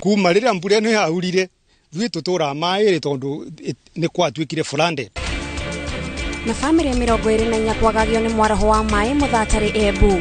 Kuma rĩrĩa mbura ĩno yaurire ithuĩ tũtũraga maĩ tondũ nĩ kwatuĩkire flooded. Na bamĩrĩ 24 kwagagio nĩ mwaraho wa maĩ Mũthatari Embu.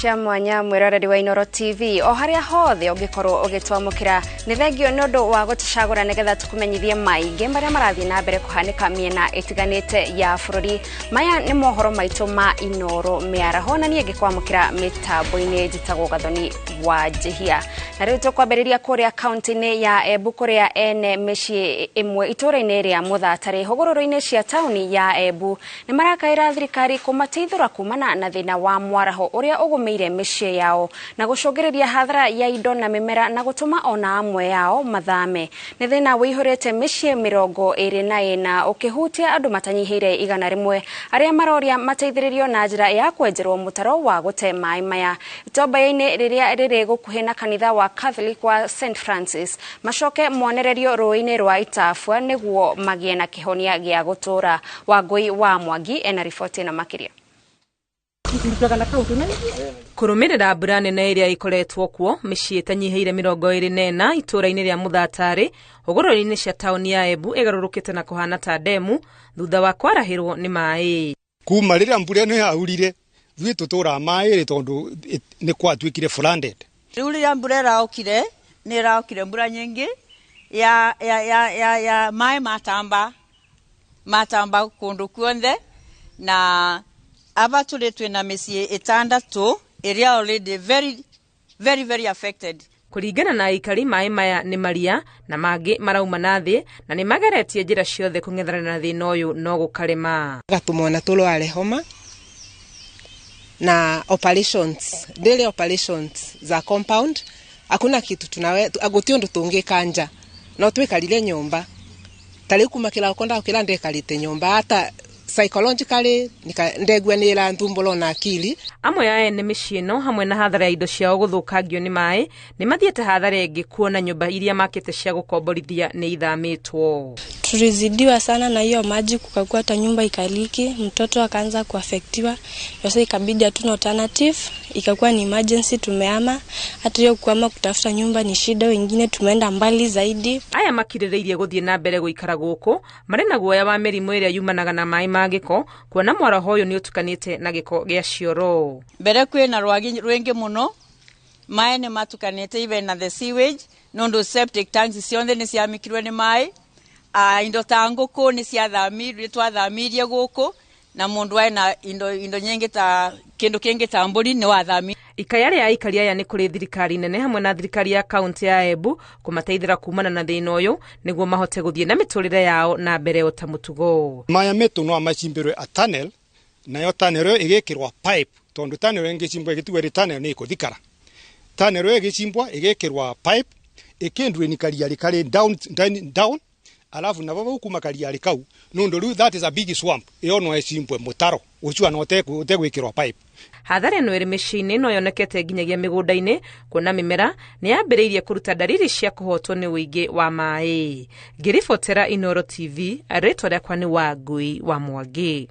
Cia mwanya mwiroreri wa Inooro TV o haria hothe ungikorwo ugitwamukira ni thengio ni undu wa gutucagura nigetha tukumenyithie maingi maria marathie na mbere kuhanika miena itiganite ya bururi. Maya ni mohoro maitu ma Inooro miaraho na nie ngikwamukira mitambo-ini njitagwo Gathoni wa Njihia. Na riu tukwambiriria kuria kaunti-ini ya Embu kuria ene micii imwe itura-ini ria Muthatari hugururu-ini cia tauni ya Embu ni marakaira thirikari kumateithura kumana na thina wa mwaraho uria ugumiire micii yao na gucungiriria hathara ya indo na mimera na gutuma ona amwe yao mathame. Ni thina wiihurite micii 24 ukihutia andu matanyihiire 100 aria maroria mateithiririo na njira ya kwenjerwo mutaro wa gute mai maya. Itomba-ini riria riri gukuhi na kanitha wa Catholic wa St Francis macoke monererio rũĩ-inĩ rwa Itafua niguo magie na kihonia gia gutura. Wangui wa Mwangi ena riboti na makiria. Kurumirira mbura nene iria ikoretwo kuo micii itanyihiire 24 itura-ini ria Muthatari hũgũrũrũ-inĩ cia tauni ya Embu igarũrũkĩte na kũhana ta ndemu thutha wa kwarahĩrwo nĩ maĩ. Kuma rĩrĩa mbura ĩno yaurire ithuĩ tũtũraga maĩ tondũ nĩ kwatuĩkire flooded. Rĩu rĩrĩa mbura ĩraokire nĩ ĩraokire mbura nyingĩ ya ya ya ya ya maĩ matamba kũndũ kuothe na aba tũrĩ twĩna mĩciĩ 6 ĩrĩa already very very very affected. Kũringana na aikari maĩ maya nĩ maria na mangĩ marauma na thĩ na nĩ mageretie njĩra ciothe kũng'ethanĩra na thĩna ũyũ no gũkarema. Gatũmona tũrware homa na operations, daily operations za compound hakuna kitu tunawe guti undu tungikanja no twikarire nyumba tari kuma kila ukonda kila ndekarite nyumba hata psychologically ndegwa ni ira ndumbolo na akili. Amwe ya ene mĩciĩ ĩno hamwe na hathara ya indo ciao gũthũkangio nĩ maĩ nĩ mathiĩte hathara ĩngĩ kuona nyũmba iria makĩte cia gũkomborithia nĩ ithamĩtwo. Tulizidiwa sana na hiyo maji, kukakuwa hata nyumba ikaliki, mtoto akaanza kuafektiwa. Sasa ikabidi hatuna alternative, ikakuwa ni emergency tumehama. Hata hiyo kuhama kutafuta nyumba ni shida, wengine tumeenda mbali zaidi. Aya makirĩrĩirie gũthiĩ na mbere gũikara gũkũ marĩ na guoya wa mĩrimũ ĩrĩa yumanaga na maĩ ma gĩko kuona mwaraho ũyũ nĩ ũtukanĩte na gĩko gĩa cioro. Mbere kwĩna rwagĩ rwingĩ mũno, maĩ nĩ matukanĩte even na the sewage nundu septic tanks ciothe nĩ ciamikirwe nĩ maĩ. Indo ta ngũkũ nĩ ciathamirie twathamirie gũkũ na mũndũ aina indo nyingĩ ta kĩndũ kĩngĩ ta mbũri nĩ wathami. Ikaya rĩa aikari aya nĩ kũrĩ thirikari nene hamwe na thirikari ya kaunti ya Embu kũmateithĩra kumana na thĩna ũyũ nĩguo mahote gũthiĩ na mĩtũrĩre yao na mbere o ta mũtugo. Maya metu no macimbĩrwe a tunnel nayo tunnel ĩyo ĩgĩkĩrwa pipe tondũ tunnel ĩngĩcimbwo ĩgĩtigwo ĩrĩ tunnel nĩ ĩkũthikara. Tunnel ĩyo ĩgĩcimbwa ĩgĩkĩrwa pipe ĩkĩndwĩni karia rĩkarĩ down down alafu na baba kuma karia rĩkau nundu rĩu that is a big swamp ĩyo no ĩcimbwe mũtaro ũcio no ũtegwĩkĩrwa pipe. Hathara ĩno ĩrĩ mĩciĩ-inĩ no yonekete nginyagia mĩgũnda-inĩ kuona mĩmera nĩ yambĩrĩirie kũruta ndariri cia kũhotwo nĩ ũingĩ wa maĩ. Ngĩribotera Inooro TV, rĩtwa rĩakwa nĩ Wangui wa Mwangi.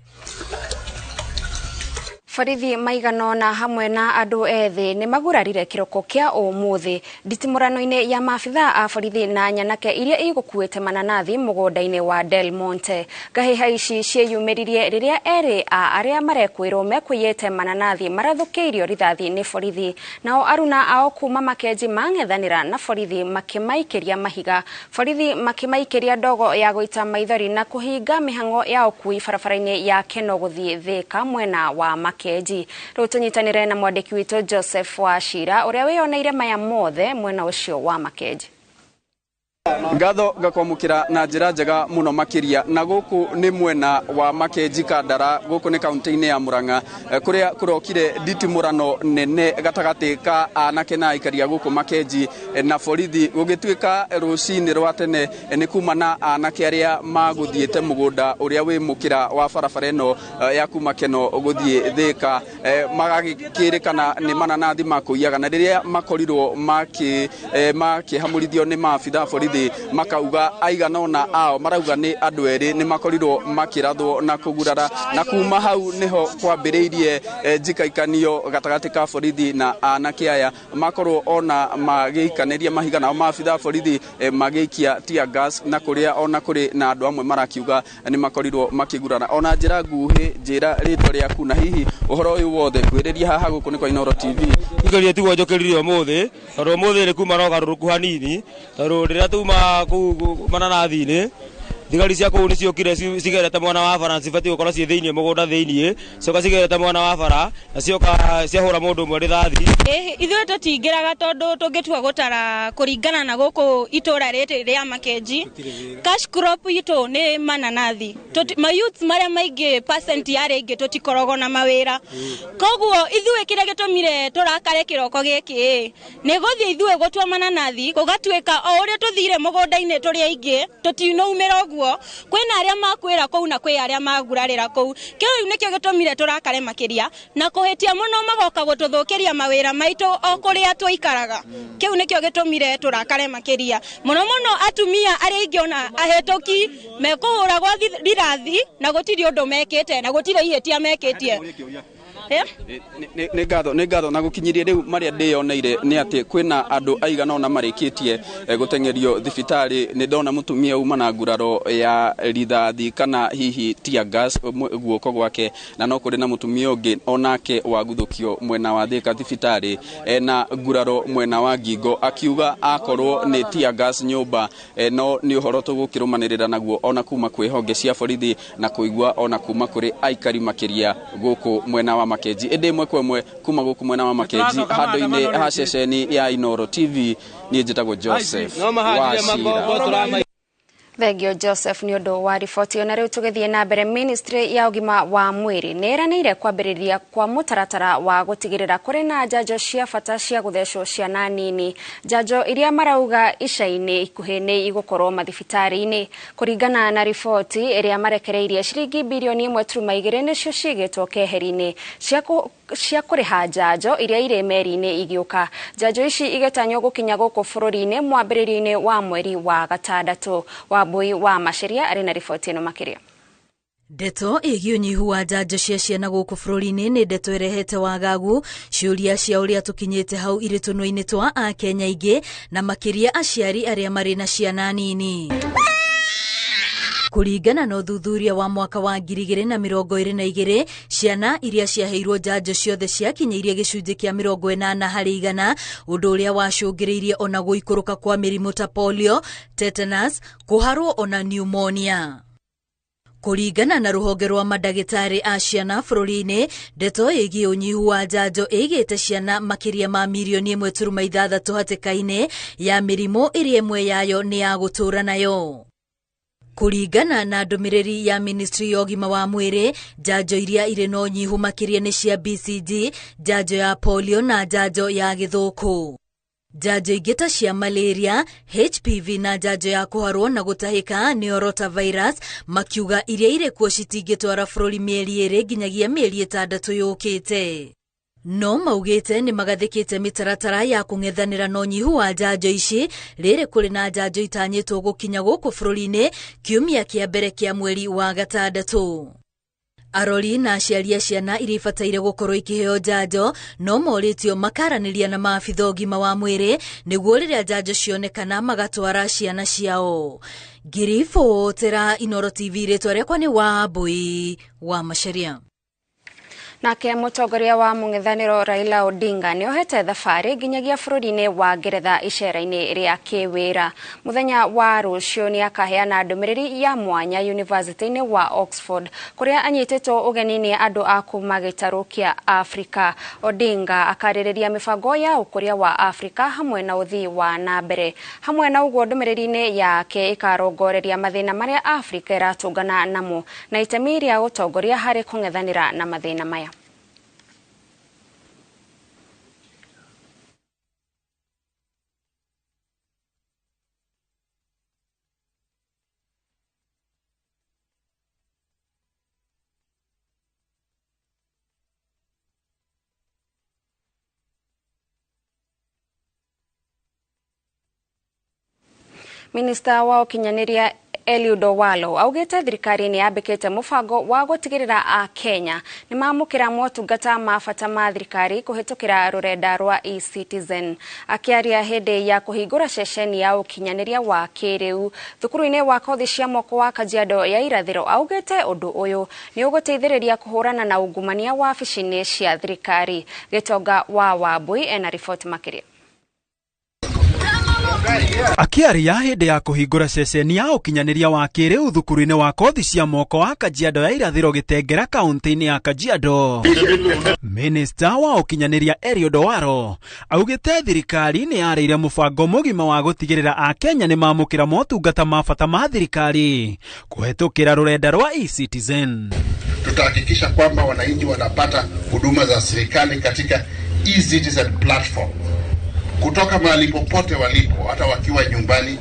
Borithi maiganona hamwe na andu ethĩ nĩ magurarire kĩroko kĩa ũmũthĩ nditimũrano-inĩ ya maabithaa a borithi na nyanake iria igũkuĩte mananathi mũgũnda-inĩ wa Del Monte. Ngahĩha ici ciĩyumĩririe rĩrĩa erĩ a arĩa marekwĩrwo mekũiyĩte mananathi marathũkĩirio rithathi nĩ borithi, nao aruna ao kuma Makenji mang'ethanĩra na borithi makĩmaikĩria mahiga. Borithi makĩmaikĩria ndogo ya gũita maithori na kũhinga mĩhang'o ya ũkui barabara-inĩ ya Keno gũthiĩ Thĩka mwena wa Makenji. Rĩu tũnyitanĩre na mwandĩki witũ Joseph Wachira ũrĩa wĩyoneire maya mothe mwena ũcio wa Makenji. Ngatho ngakwamũkĩra na njĩra njega mũno makĩria, na gũkũ nĩ mwena wa Makenji Kandara, gũkũ nĩ kaunti-inĩ ya Murang'a, kũrĩa kũrokire nditimũrano nene gatagatĩ ka anake na aikari a gũkũ Makenji na borithi. Gũgĩtuĩka rũcinĩ rwa tene nĩ kuma na anake arĩa magũthiĩte mũgũnda ũrĩa wĩ mũkĩra wa barabara ĩno ya kuma Keno gũthiĩ Thĩka, magagĩkĩrĩkana nĩ mananathi makũiyaga, na rĩrĩa makorirwo makĩhamũrithio nĩ maabitha borithi, makauga aigana ũna ao marauga nĩ andũ erĩ nĩ makorirwo makĩrathwo na kũgurara, na kuma hau nĩho kwambĩrĩirie njikaikanio gatagatĩ ka borithi na anake aya. Makorwo ona magĩikanĩria mahiga, nao maabitha borithi magĩikia tear gas, na kũrĩa ona kũrĩ na andũ amwe marakiuga nĩ makorirwo makĩgurara. Ona njĩra nguhĩ, njĩra rĩtwa rĩaku na hihi ũhoro ũyũ wothe ngwĩrĩria haha gũkũ nĩ kwa Inooro TV. Njũkĩrire tiguo njũkĩrire ũmũthĩ, tondũ ũmũthĩ nĩ kuma na ũgarũrũku hanini, tondũ rĩrĩa tuma kũu mananathi-inĩ, thigari cia kũu nĩciokire cigerete mwena wa bara, na cibatiĩ gũkorwo ciĩ thĩiniĩ mũgũnda thĩiniĩ, cioka cigerete mwena wa bara na cioka ciahũra mũndũ ũmwe rithathi. Ithuĩ tũtingĩraga, tondũ tũngĩtua gũtara kũringana na gũkũ itũra rĩrĩ rĩa Makenji, cash crop itũ nĩ mananathi. Mayouth marĩa maingĩ, percent ya arĩa aingĩ, tũtikoragwo na mawĩra. Koguo ithuĩ kĩrĩa gĩtũmire tũrakare kĩroko gĩkĩ nĩ gũthiĩ ithuĩ gũtua mananathi, gũgatuĩka o ũrĩa tũthire mũgũnda-inĩ tũrĩ aingĩ, tũtinaumĩra ũguo. Kwĩna arĩa makwĩra kũu na kwĩ arĩa magurarĩra kũu. Kĩu nĩkĩo gĩtũmire tũrakare makĩria, na kũhĩtia mũno magoka gũtũthũkĩria mawĩra maitũ o kũrĩa tũikaraga. Kĩu nĩkĩo gĩtũmire tũrakare makĩria mũno mũno. Atumia arĩa aingĩ ona ahĩtũki mekũhũragwo rithathi na gũtirĩ ũndũ mekĩte na gũtirĩ ihĩtia mekĩtie. Nĩ ngatho, nĩ ngatho. Na gũkinyirie rĩu marĩa ndĩyoneire nĩ atĩ kwĩna andũ aigana ũna marĩkĩtie gũteng'erio thibitarĩ. Nĩ ndona mũtumia uma na nguraro ya rithathi kana hihi tear gas guoko gwake, na no kũrĩ na mũtumia ũngĩ onake waguthũkio mwena wa Thĩka thibitarĩ ena nguraro mwena wa ngingo, akiuga akorwo nĩ tear gas nyũmba. No nĩ ũhoro tũgũkĩrũmanĩrĩra naguo ona kuma kwĩ honge cia borithi na kũigua ona kuma kũrĩ aikari makĩria gũkũ mwena wa Makenji. Ĩndĩ ĩmwe kwa ĩmwe kuma gũkũ mwena wa Makenji, handũ-inĩ ha ceceni ya Inooro TV, niĩ njĩtagwo Joseph Wachira. Thengio Joseph nĩ ũndũ wa riboti ĩyo. Na rĩu tũgĩthiĩ na mbere, ministry ya ũgima wa mwĩrĩ nĩ ĩranĩire kwambĩrĩria kwa mũtaratara wa gũtigĩrĩra kũrĩ na njanjo cia bata cia gũthecwo ciana nini, njanjo iria marauga ica-inĩ ikuhĩ nĩ igũkorwo mathibitarĩ-inĩ. Kũringana na riboti ĩrĩa marekereirie, ciringi 1.2 birioni nĩcio cigĩtwo keheri-inĩ cia kũrĩha njanjo iria irĩ meri-inĩ igĩũka. Njanjo ici igĩtanywo gũkinya gũkũ bũrũri-inĩ mwambĩrĩrio-inĩ wa mweri wa gatandatũ. Wambui wa Maceria arĩ na riboti ĩno makĩria. Ndeto ĩgiĩ ũnyihu wa njanjo cia ciana gũkũ bũrũri-inĩ nĩ ndeto ĩrehete wagagu. Ciũria cia ũrĩa tũkinyĩte hau irĩ tũnua-inĩ twa Akenya aingĩ, na makĩria aciari arĩa marĩ na ciana nini. Kũringana na ũthuthuria wa mwaka wa 2022, ciana iria ciaheirwo njanjo ciothe ciakinyĩirie gĩcunjĩ kĩa 80%, ũndũ ũrĩa wacũngĩrĩirie ona gũikũrũka kwa mĩrimũ ta polio, tetanus, kũharwo ona pneumonia. Kũringana na rũhonge rwa mandagĩtarĩ a ciana bũrũri-inĩ, ndeto ĩgiĩ ũnyihu wa njanjo ĩigĩte ciana makĩria ma 1.6 mirioni hatĩka-inĩ ya mĩrimũ ĩrĩa ĩmwe yayo nĩ ya gũtũũra nayo. Kũringana na ndũmĩrĩri ya ministry ya ũgima wa mwĩrĩ, njanjo iria irĩ na ũnyihu makĩria nĩ cia BCG, njanjo ya polio na njanjo ya gĩthũkũ. Njanjo ingĩ ta cia malaria, HPV na njanjo ya kũharwo na gũtahĩka nĩyo rotavirus, makiuga iria irĩ kuo citingĩtwara bũrũri mĩeri 2 nginyagia mĩeri 6 yũkĩte. No maugĩte nĩ magathĩkĩte mĩtaratara ya kũng'ethanĩra na ũnyihu wa njanjo ici, rĩrĩ kũrĩ na njanjo itanyĩtwo gũkinya gũkũ bũrũri-inĩ kiumia kĩa mbere kĩa mweri wa gatandatũ. Arori na aciari a ciana iria ibataire gũkorwo ikĩheo njanjo no morĩtio makaranĩria na maabitha ũgima wa mwĩrĩ nĩguo rĩrĩa njanjo cionekana magatwara ciana ciao. Ngiribotera Inooro TV, rĩtwa rĩakwa nĩ Wambui wa Macharia. Nake mũtongoria wa mũng'ethanĩro Raila Odinga nĩohete thabarĩ nginyagia bũrũri-inĩ wa Ngeretha icera-inĩ rĩa kĩwĩra. Mũthenya wa rũciũ nĩakaheana ndũmĩrĩri ya mwanya University-inĩ wa Oxford kũrĩa anyitĩtwo ũgeni nĩ andũ a kuma gĩtarũ kĩa Afrika. Odinga akarĩrĩria mĩbango ya ũkũria wa Afrika hamwe na ũthii wa na mbere. Hamwe na ũguo ndũmĩrĩri-inĩ yake ĩkarongoreria mathĩna marĩa Afrika ĩratũngana namo na itemi rĩa ũtongoria harĩ kũng'ethanĩra na mathĩna maya. Minista wa ũkinyanĩria Eliud Owalo augĩte thirikari nĩ yambĩkĩte mũbango wa gũtigĩrĩra a Kenya nĩ mamũkĩra motungata ma bata ma thirikari kũhĩtũkĩra rũrenda rwa eCitizen. Akĩaria hĩndĩ ya kũhingũra ceceni ya ũkinyanĩria wa kĩrĩu thukuru-inĩ wa kothi cia moko wa Kajiado ya Irathĩro, augĩte ũndũ ũyũ nĩ ũgũteithĩrĩria kũhũrana na ungumania wabici-inĩ cia thirikari. Gĩtonga wa Wambui ena riboti makĩria. Akĩaria hĩndĩ ya kũhingũra ceceni ya ũkinyanĩria wa kĩrĩu thukuru-inĩ wa kothi cia moko wa Kajiado ya Irathĩro Gĩtengera kaunti-inĩ ya Kajiado, Minista wa ũkinyanĩria Eliud Owalo augĩte thirikari nĩ yarĩire mũbango mũgima wa gũtigĩrĩra Akenya nĩ mamũkĩra motungata ma bata ma thirikari kũhetũkĩra rũrenda rwa eCitizen. Tutahakikisha kwamba wananchi wanapata huduma za serikali katika eCitizen platform kutoka mahali popote walipo, hata wakiwa nyumbani.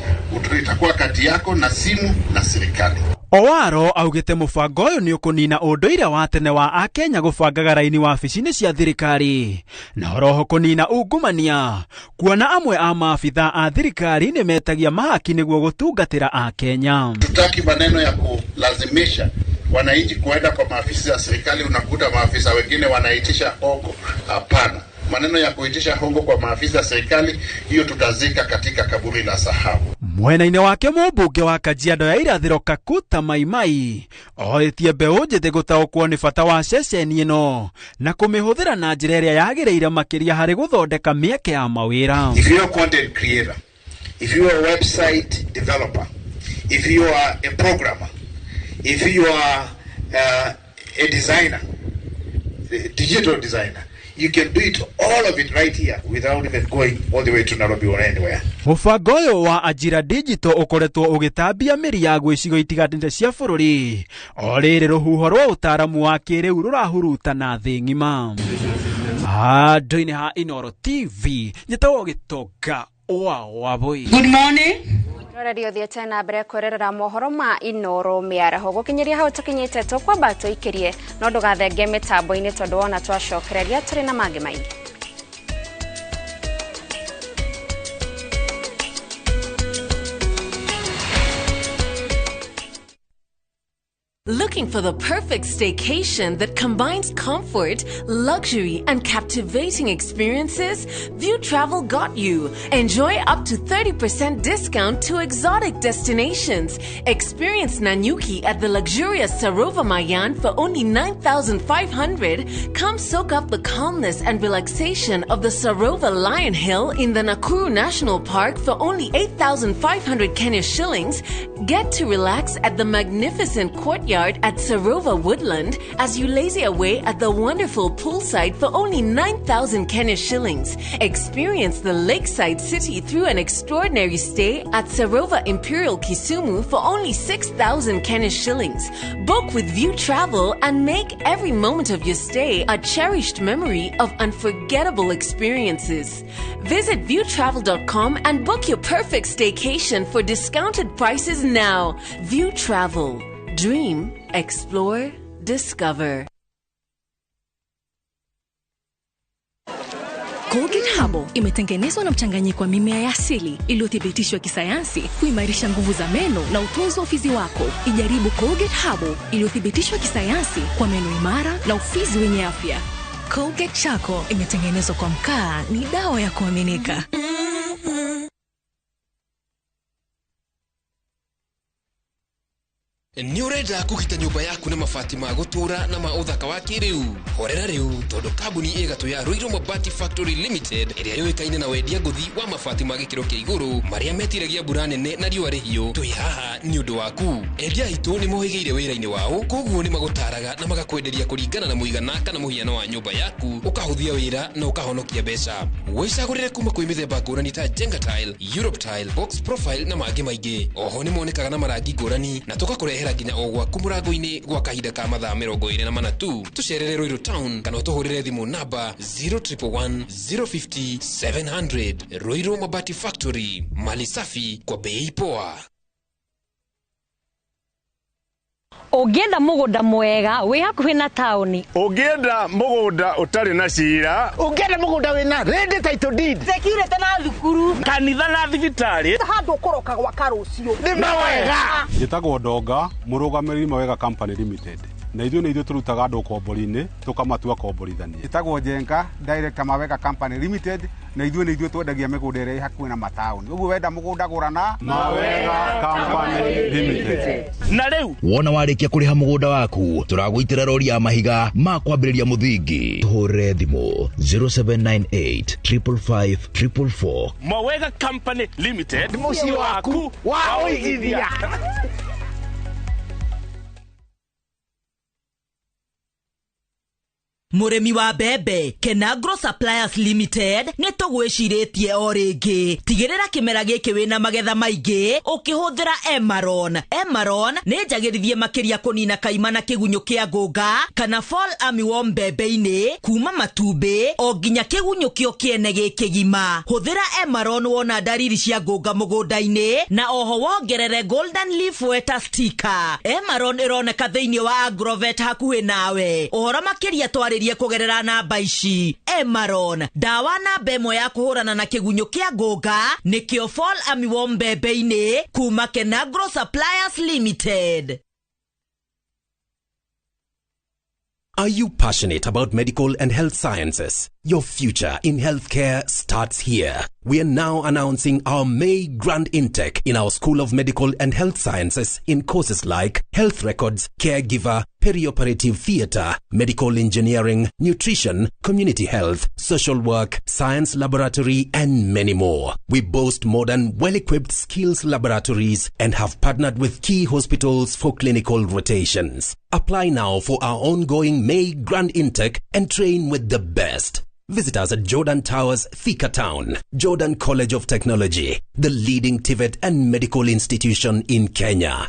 Itakuwa kati yako na simu na serikali. Owalo augĩte mũbango ũyũ nĩ ũkũnina ũndũire wa tene wa Akenya gũbangaga raini wabici-inĩ cia thirikari na oroho kũnina ungumania, kuona amwe a maabitha a thirikari nĩ metagia mahaki nĩguo gũtungatĩra Akenya. Tutaki maneno ya kulazimisha wananchi kuenda kwa maafisa ya serikali, unakuta maafisa wengine wanaitisha hongo. Hapana, maneno ya kuitisha hongo kwa maafisa ya serikali hiyo tutazika katika kaburi la sahau. Mwena-inĩ wake mũmbunge wa Kajiado ya Irathĩro Kakuta Maimai oetie mbeũ njĩthĩ gũtaũkwo nĩ bata wa ceceni ĩno na kũmĩhũthĩra na njĩra ĩrĩa yagĩrĩire makĩria harĩ gũthondeka mĩeke ya mawĩra. If you are a content creator, if you are a website developer, if you are a programmer, if you are a designer, a digital designer, you can do it, all of it right here without even going all the way to Nairobi or anywhere. Mũbango ũyũ wa Ajira Digital ũkoretwo ũgĩtambia mĩri yaguo icigo itiganĩte cia bũrũri o rĩrĩ rũhuho rwa ũtaaramu wa kĩrĩu rũrahurutana thĩ ng'ima. Handũ-inĩ ha Inooro TV njĩtagwo Gĩtonga wa Wabui. Good morning. Roreri ũthiĩte na mbere kwĩrorera mohoro ma Inooro mĩaraho gũkinyĩria hau tũkinyĩte tũkwamba tũikĩrie no ndũgathenge mĩtambo-inĩ tondũ wona twacokereria tũrĩ na mangĩ maingĩ. Looking for the perfect staycation that combines comfort, luxury, and captivating experiences? View Travel got you. Enjoy up to 30% discount to exotic destinations. Experience Nanyuki at the luxurious Sarova Mayan for only 9,500. Come soak up the calmness and relaxation of the Sarova Lion Hill in the Nakuru National Park for only 8,500 Kenya shillings. Get to relax at the magnificent courtyard at Sarova Woodland as you lazy away at the wonderful poolside for only 9,000 Kenya shillings. Experience the lakeside city through an extraordinary stay at Sarova Imperial Kisumu for only 6,000 Kenya shillings. Book with View Travel and make every moment of your stay a cherished memory of unforgettable experiences. Visit viewtravel.com and book your perfect staycation for discounted prices now. View Travel. Dream, explore, discover. Colgate Herbal imetengenezwa na mchanganyiko wa mimea ya asili iliyothibitishwa kisayansi kuimarisha nguvu za meno na utunzi wa ufizi wako. Ijaribu Colgate Herbal iliyothibitishwa kisayansi kwa meno imara na ufizi wenye afya. Colgate Charcoal imetengenezwa kwa mkaa, ni dawa ya kuaminika. New Red Ũrenda kũgita nyũmba yaku na mabati ma gũtũũra na ma ũthaka wa kĩrĩu? Horera rĩu tondũ kambuni ĩgatũ ya Ruiru Mabati Factory Limited ĩrĩa yũĩkaine na wendia ngũthi wa mabati ma gĩkĩro kĩa igũrũ marĩa metiragia mbura nene na riũa rĩhiũ, twĩ haha nĩ ũndũ waku. Endia aitũ nĩ mohĩgĩire wĩra-inĩ wao, koguo nĩ magũtaraga na magakwenderia kũringana na mũigana kana mũhiano wa nyũmba yaku, ũkahũthia wĩra na ũkahonokia mbeca. Wĩcagũrĩre kuma kwĩ mĩthemba ngũrani ta Jenga Tile, Europe Tile, Box Profile na mangĩ maingĩ. Oho nĩ monekaga na marangi ngũrani na tũgakũrehera nginya o gwaku mũrango-inĩ gwa kahinda ka mathaa 24 tu. Tũcerere Ruiru Town kana ũtũhũrĩre thimũ namba 0111 050 700. Ruiru Mabati Factory, mali safi kwa bei poa. Ũngĩenda mũgũnda mwega wĩ hakuhĩ na taũni, ũngĩenda mũgũnda ũtarĩ na cira, ũngĩenda mũgũnda wĩna ready title deed, security na thukuru, kanitha na thibitarĩ, handũ ũkũroka gwaka rũciũ nĩ mawega. Njĩtagwo Ndonga, mũrũgamĩrĩri Mawega Company Limited, na ithuĩ nĩ ithuĩ tũrutaga andũ ũkombori-inĩ tũkamatua komborithania. Njĩtagwo Njenga, director Mawega Company Limited, na ithuĩ nĩ ithuĩ twendagia mĩgũnda ĩrĩa ĩ hakuhĩ na mataũni. Ũguo wenda mũgũnda gũra na Mawega Company Limited. Na rĩu wona warĩkia kũrĩha mũgũnda waku, tũragũitĩra rori ya mahiga ma kwambĩrĩria mũthingi. Tũhũrĩre thimũ 0798 555 444. Mawega Company Limited, mũciĩ waku wa ũigithia. Mũrĩmi wa mbembe, Kenagro Suppliers Limited nĩ tũgwĩcirĩtie o rĩngĩ. Tigĩrĩra kĩmera gĩkĩ wĩna magetha maingĩ ũkĩhũthĩra Emaron. Emaron nĩ njagĩrithie makĩria kũnina kaima na kĩgunyũ kĩa ngũnga kana fall armyworm mbembe-inĩ kuma matumbĩ o nginya kĩgunyũ kĩo kĩene gĩkĩgima. Hũthĩra Emaron wona ndariri cia ngũnga mũgũnda-inĩ na oho wongerere Golden Leaf Wetter Sticker. Emaron ĩroneka thĩinĩ wa Agrovet hakuhĩ nawe. Ũhoro makĩria twarĩrie kũgerera namba ici. Emaron, ndawa namba ĩmwe ya kũhũrana na kĩgunyũ kĩa ngũnga nĩkĩo fall armyworm mbembe-inĩ kuma Kenagro Suppliers Limited. Are you passionate about medical and health sciences? Your future in healthcare starts here. We are now announcing our May Grand Intake in our School of Medical and Health Sciences in courses like Health Records, Caregiver, Perioperative Theatre, Medical Engineering, Nutrition, Community Health, Social Work, Science Laboratory, and many more. We boast modern, well-equipped skills laboratories and have partnered with key hospitals for clinical rotations. Apply now for our ongoing May Grand Intake and train with the best. Visit us at Jordan Towers, Thika Town, Jordan College of Technology, the leading TVET and medical institution in Kenya.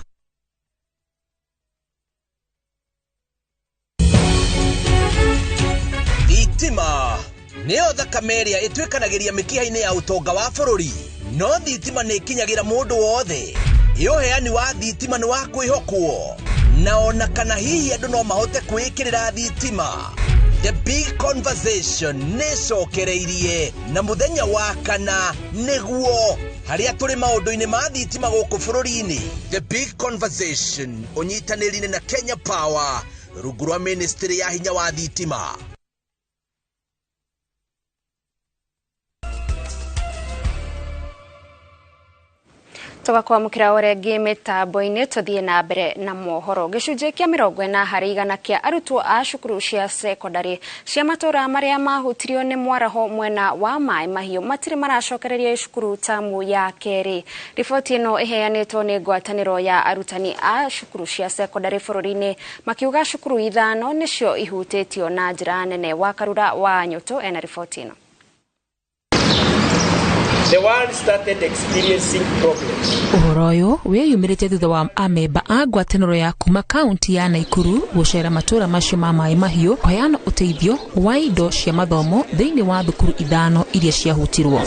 Thitima nĩyo thakame ĩrĩa ĩtuĩkanagĩria mĩkiha-inĩ ya ũtonga wa bũrũri, no thitima nĩ ĩkinyagĩra mũndũ wothe. Ĩ ũheani wa thitima nĩ wa kwĩhokwo, na ona kana hihi andũ no mahote kwĩĩkĩrĩra thitima. The Big Conversation nĩ cokereirie na mũthenya wa kana nĩguo harĩa tũrĩ maũndũ-inĩ ma thitima gũkũ bũrũri-inĩ. The Big Conversation ũnyitanĩri-inĩ na Kenya Power rungu rwa ministry ya hinya wa thitima. Tugakwamukira orengi mitambo-inĩ tuthiĩ na mbere na mohoro. Gĩcunjĩ kĩa 40% kĩa arutwo a cukuru cia sekondarĩ cia matũra marĩa mahutirio nĩ mwaraho mwena wa Maĩ Mahiũ matirĩ maracokereria cukuru tamu ya kerĩ. Riboti ĩno ĩheanĩtwo nĩ ngwatanĩro ya arutani a cukuru cia sekondarĩ bũrũri-inĩ makiuga cukuru 5 nĩcio ihutĩtio na njĩra nene. Wakarura wa Nyũtũ ena riboti ĩno. The world started experiencing problems. Ũhoro ũyũ wĩyumĩrĩte thutha wa amemba a ngwatanĩro ya kuma kaunti ya Naikuru gũcera matũra macio ma Maĩ Mahiũ kũheana ũteithio wa indo cia mathomo thĩinĩ wa thukuru 5 iria ciahutirwo.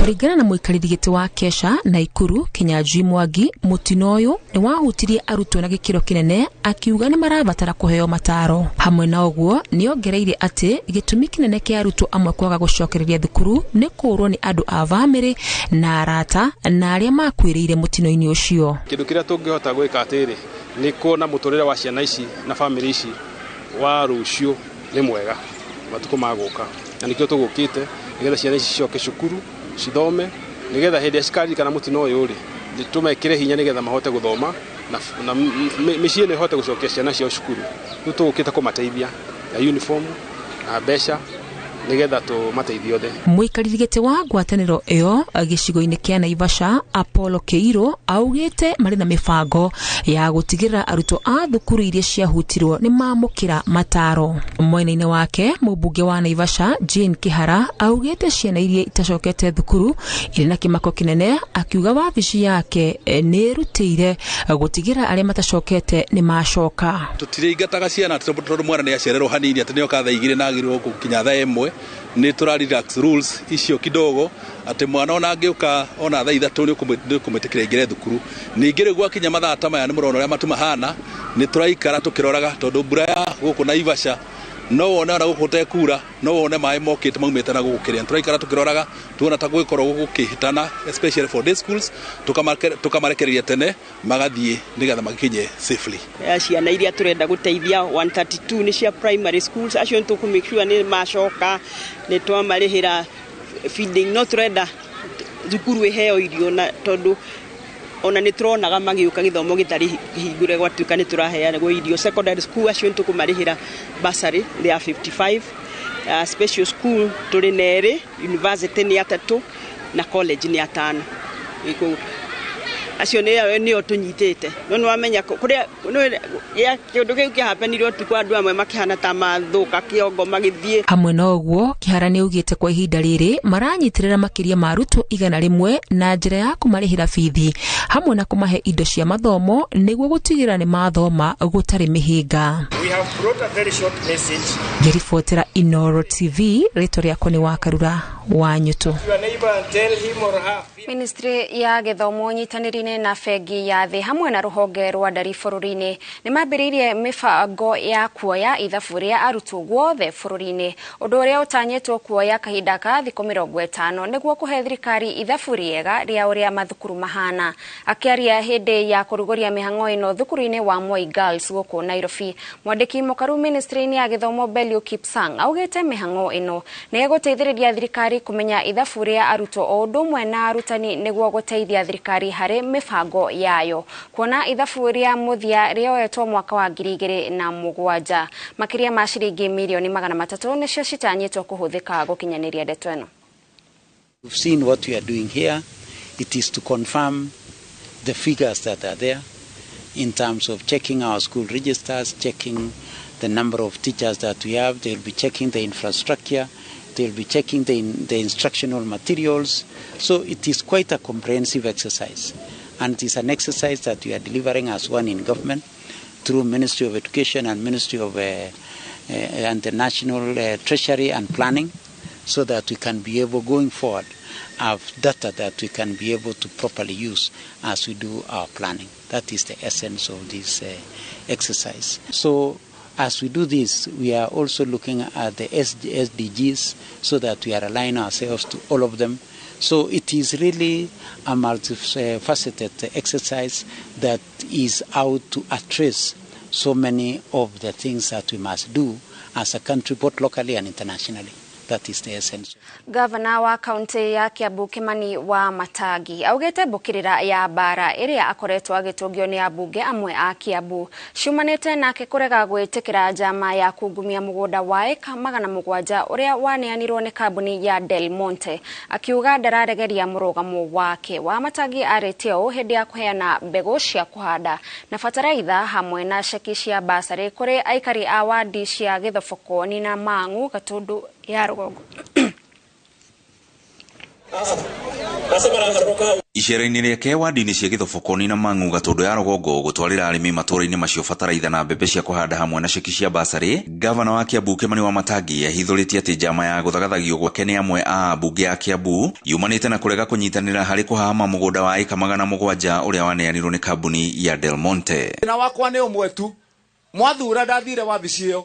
Kũringana na mũikarĩri gĩtĩ wa Kesha Naikuru Kinyanjui Mwangi, mũtino ũyũ nĩ wahutirie arutwo na gĩkĩro kĩnene, akiuga nĩ marabatara kũheo mataro. Hamwe na ũguo nĩ ongereire atĩ gĩtũmi kĩnene kĩa arutwo amwe kwaga gũcokereria thukuru nĩ kũũrwo nĩ andũ a bamĩrĩ na arata na arĩa makuĩrĩire mũtino-inĩ ũcio. Kĩndũ kĩrĩa tũngĩhota gwĩka atĩrĩ nĩ kuona mũtũrĩre wa ciana ici na bamĩrĩ ici wa rũciũ nĩ mwega matukũ magũka, na nĩkĩo tũgũkĩte nĩgetha ciana ici cicoke cukuru cithome, nigetha hĩndĩ ĩrĩa cikaririkana mũtino ũyũ rĩ, tũmekĩre hinya nĩgetha mahote gũthoma Na mĩciĩ ĩno ĩhote gũcokia ciana ciao cukuru. Rĩu tũgũkĩte kũmateithia na uniform na mbeca nĩgetha tũmateithie othe. Mũikarĩri gĩtĩ wa ngwatanĩro ĩyo gĩcigo-inĩ kĩa Naivasha, Apollo Kĩirũ, augĩte marĩ na mĩbango ya gũtigĩrĩra arutwo a thukuru iria ciahutirwo nĩ mamũkĩra mataro. Mwena-inĩ wake, mũmbunge wa Naivasha Jane Kĩhara augĩte ciana iria itacokete thukuru irĩ na kĩmako kĩnene, akiuga wabici yake nĩ ĩrutĩire gũtigĩrĩra arĩa matacokete nĩ macoka. Tũtiraingataga ciana tondũ mwana nĩ acererwo hanini atĩ nĩoka thaa 2 na agĩrĩirwo gũkinya thaa 1. Nĩ tũra relax rules icio kidogo atĩ mwana ona angĩũka ona thaa 3 nĩ ũkũmwĩtĩkĩra aingĩre thukuru. Ningĩ rĩu gwakinya mathaa ta maya nĩ mũrona ũrĩa matu mahana, nĩ tũraikara tũkĩroraga tondũ mbura ya gũkũ Naivasha no wone ona gũkũ tekura, no wone maĩ mokĩte maumĩte na gũkũ kĩrĩa. Tũraikara tũkĩroraga tuona ta gwĩkorwo gũkĩhĩtana, especially for day schools, tũkamarekereria tene magathiĩ nĩgetha makinye safely. Ciana iria tũrenda gũteithia 132 nĩ cia primary schools, acio nĩ tũkũ make sure nĩ macoka, nĩ twamarĩhĩra feeding, no tũrenda thukuru ĩheo irio na tondũ ona nĩ tũronaga magĩũka gĩthomo gĩtarĩ kĩhingũre gwatuĩka nĩ tũraheanagwo irio. Secondary school acio nĩ tũkũmarĩhĩra bursary ya 55, special school tũrĩ na 2, university nĩ 3 na college nĩ 5. Acio nĩo tũnyitĩte. No nĩ wamenya kũrĩa kĩũndũ kĩu kĩhapenire ũtukũ andũ amwe makĩhana ta mathũka kĩongo magĩthiĩ. Hamwe na ũguo, Kĩhara nĩ augĩte kwa ihinda rĩrĩ maranyitĩrĩra makĩria ma arutwo 100 na njĩra ya kũmarĩhĩra bithi hamwe na kũmahe indo cia mathomo nĩguo gũtigĩrĩra nĩ mathoma gũtarĩ mĩhĩnga. We have brought a very short message. Ngĩribotera Inooro TV, rĩtwa rĩakwa nĩ Wakarura wa Nyũtũ. Ministry ya gĩthomo nyitanĩri-inĩ na bengi ya thĩ hamwe na rũhonge rwa ndari bũrũri-inĩ nĩ mambĩrĩirie mĩbango ya kuoya ithabu rĩa arutwo guothe bũrũri-inĩ, ũndũ ũrĩa ũtanyĩtwo kuoya kahinda ka thikũ 50 nĩguo kũhe thirikari ithabu rĩega rĩa ũrĩa mathukuru mahana. Akĩaria hĩndĩ ya kũrugũria mĩhang'o ĩno thukuru-inĩ wa Moi Girls gũkũ Nairobi, mwandĩki mũkaru ministry-inĩ ya gĩthomo Belio Kipsang augĩte mĩhang'o ĩno nĩ ĩgũteithĩrĩria thirikari kũmenya ithabu rĩa arutwo o ũndũ ũmwe na arutani nĩguo gũteithia thirikari harĩ mĩbango yayo kuona ithabu rĩa mũthia rĩoetwo mwaka wa 2007. Makĩria ma ciringi mirioni 300 nĩcio citanyĩtwo kũhũthĩka gũkinyanĩria ndeto ĩno. We've seen what we are doing here. It is to confirm the figures that are there in terms of checking our school registers, checking the number of teachers that we have. They'll be checking the infrastructure. They'll be checking the instructional materials. So it is quite a comprehensive exercise. And it is an exercise that we are delivering as one in government through Ministry of Education and Ministry of and the National Treasury and Planning, so that we can be able, going forward, have data that we can be able to properly use as we do our planning. That is the essence of this exercise. So as we do this, we are also looking at the SDGs so that we are aligning ourselves to all of them. So it is really a multifaceted exercise that is out to address so many of the things that we must do as a country, both locally and internationally. That is the essence. Gavana wa kaunti ya Kiambu Kimani wa Matangi augite mbukirira ya bara iria akoretwo agitungio ni ambunge amwe a Kiambu ciumanite nake kurega gwitikira njama ya kungumia mugunda wa eka 700 uria waneanirwo ni kambuni ya Del Monte, akiuga ndararegeria murugamo wake. Wa Matangi aritie uu hindi ya kuheana mbegu cia kuhanda na bataraitha hamwe na ceki cia basarĩ kuri aikari a wadi cia Githobokoni na Mang'u Gatundu ya rũgongo. Icera-inĩ rĩake wadi-inĩ cia Githobokoni na Mang'u Gatundu ya rũgongo gũtwarĩra arĩmi matũũra-inĩ macio bataraitha na mbembe cia kũhanda hamwe na ceki cia basarĩ, gavana wa Kiambu Kimani wa Matangi ahithũrĩtie atĩ njama ya gũthagathagio gwake nĩ amwe a ambunge a Kiambu yumanĩte na kũrega kũnyitanĩra harĩ kũhama mũgũnda wa ĩka 700 ũrĩa waneanirwo nĩ kambuni ya Del Monte. Thĩna wakwa nĩ ũmwe tu, mwathura ndathire wabici ĩyo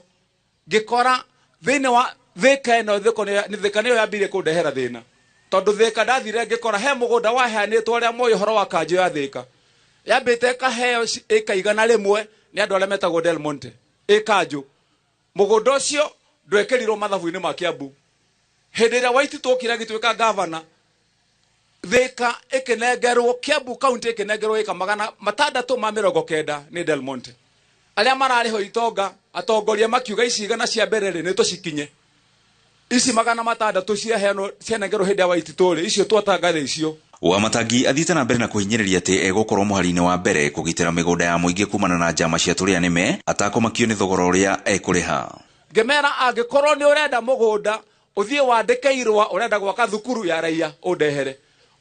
ngĩkora thĩinĩ wa Thika ĩno Thika nĩyo yambire kũndehera thĩna, tondũ Thika ndathire ngĩkora he mũgũnda waheanĩtwo arĩa moĩ ũhoro wa kanjũ ya Thika yambĩte ĩkaheo ĩka 100 nĩ andũ arĩa metagwo Del Monte ĩkanjũ. Mũgũnda ũcio ndwekĩrirwo mathabu-inĩ ma Kiambu. Hĩndĩ ĩrĩa Waititu okire agĩtuĩka gavana, Thika ĩkĩnengerwo, Kiambu County ĩkĩnengerwo ĩka 690 nĩ Del Monte. Arĩa mararĩho itonga atongoria makiuga ici igana cia mbere rĩ nĩ tũcikinye, ici 600 ciaheanwo cianengerwo hĩndĩ ya Waititũ rĩ, icio twatangatha icio. Wamatangi athiĩte na mbere na kũhinyĩrĩria atĩ egũkorwo mũhari-inĩ wa mbere kũgitĩra mĩgũnda ya mũingĩ kumana na njama cia tũrĩa nĩme atakũmakio nĩ thogora ũrĩa ekũrĩha. Ngĩmera angĩkorwo nĩ ũrenda mũgũnda ũthiĩ wandĩke irũa ũrenda gwaka thukuru ya raia ũndehere,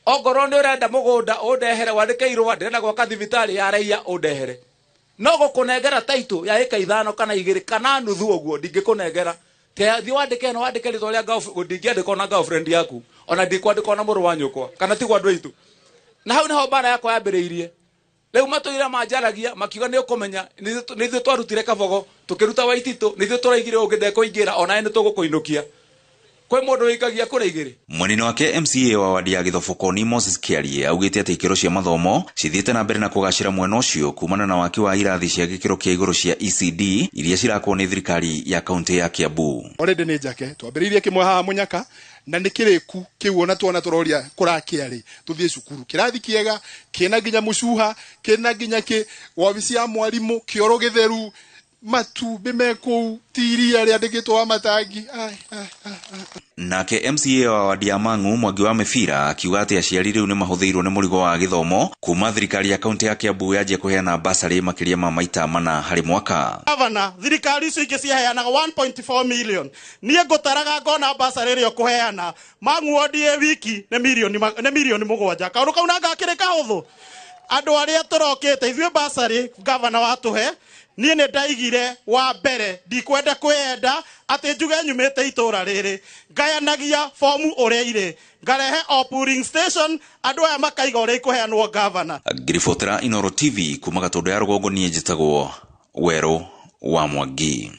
ongorwo nĩ ũrenda mũgũnda ũndehere wandĩke irũa ndĩrenda gwaka thibitarĩ ya raia ũndehere. No gũkũnengera taitũ ya ĩka 5 kana 2 kana nuthu ũguo ndingĩkũnengera. Thiĩ wandĩke no wandĩke rĩtwa rĩa ndingĩandĩka ona girlfriend yaku, ona ndikwandĩka ona mũrũ wa nyũkwa kana tigwo andũ aitũ. Na hau nĩho mbara yakwa yambĩrĩirie. Rĩu matũira manjaragia makiuga nĩ ũkũmenya nĩ ithuĩ twarutire Kabogo tũkĩruta Waititũ, nĩ ithuĩ tũraigire ũngĩ ndekũingĩra onawe nĩ tũgũkũinũkia. Kwĩ mũndũ wĩikagia kũrĩa igĩrĩ. Mwena-inĩ wake MCA wa wadi ya Gĩthobokoni Moses Kĩarie augĩte atĩ ikĩro cia mathomo cithiĩte na mbere na kũgacĩra mwena ũcio kumana na waki wa irathi cia gĩkĩro kĩa igũrũ cia ECD iria cirakwo nĩ thirikari ya kaunti ya Kiambu. Already nĩ njake twambĩrĩirie kĩmwe haha Mũnyaka na nĩ kĩrĩku kĩu ona tuona tũroria kũrakia rĩ tũthiĩ cukuru kĩrathi kĩega kĩna nginya mũcuha kĩna nginya kĩ wabici ya mwarimũ kĩoro gĩtheru matumbĩ me kũu ti iria rĩandĩkĩtwo wa Matangi. Nake MCA wa wadi ya Mang'u Mwangi wa Mĩbira akiuga atĩ aciari rĩu nĩ mahũthĩirwo nĩ mũrigo wa gĩthomo kuma thirikari ya kaunti ya Kiambu yanjia kũheana basarĩ makĩria ma maita 4 harĩ mwaka. Gavana, thirikari icio ingĩ ciaheanaga 1.4 million, niĩ ngũtaraga ngona basarĩ ĩrĩa ũkũheana Mang'u wodi ĩ wiki nĩ mirioni 7. Kaũndũ kau nanga gakĩrĩ kahũthũ. Andũ arĩa tũrokĩte ithuĩ basarĩ gavana watũhe, niĩ nĩ ndaigire wa mbere ndikwenda kwĩyenda atĩ njuge nyumĩte itũra rĩrĩ, ngayanagia fomu ũrĩa irĩ, ngarehe o polling station andũ aya makaiga ũrĩa ikũheanwo gavana. Ngĩribotera Inooro TV kuma Gatũndũ ya Rũgongo, niĩ njĩtagwo Werũ wa Mwangi.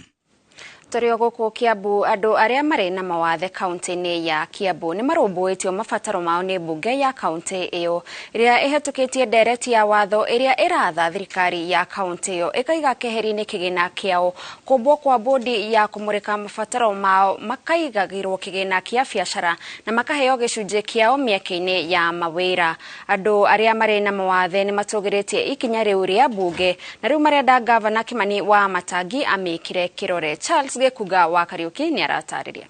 Tũrĩ o gũkũ Kiambu, andũ arĩa marĩ na mawathe kaunti-inĩ ya Kiambu nĩ marũmbũĩtio mabataro mao nĩ mbunge ya kaunti ĩyo ĩrĩa ĩhetũkĩtie ndereti ya watho ĩrĩa ĩratha thirikari ya kaunti ĩyo ĩkaiga keheri-inĩ kĩgĩna kĩao kũmbwo kwa bodi ya kũmũrĩka mabataro mao makaigagĩrwo kĩgĩna kĩa biacara na makaheo gĩcunjĩ kĩao mĩeke-inĩ ya mawĩra. Andũ arĩa marĩ na mawathe nĩ matũgĩrĩtie ikinya rĩu rĩa mbunge na rĩu marenda gavana Kimani wa Matangi amĩkĩre kĩrore. Charles Gĩkunga wa Kariũki nĩ aratarĩria.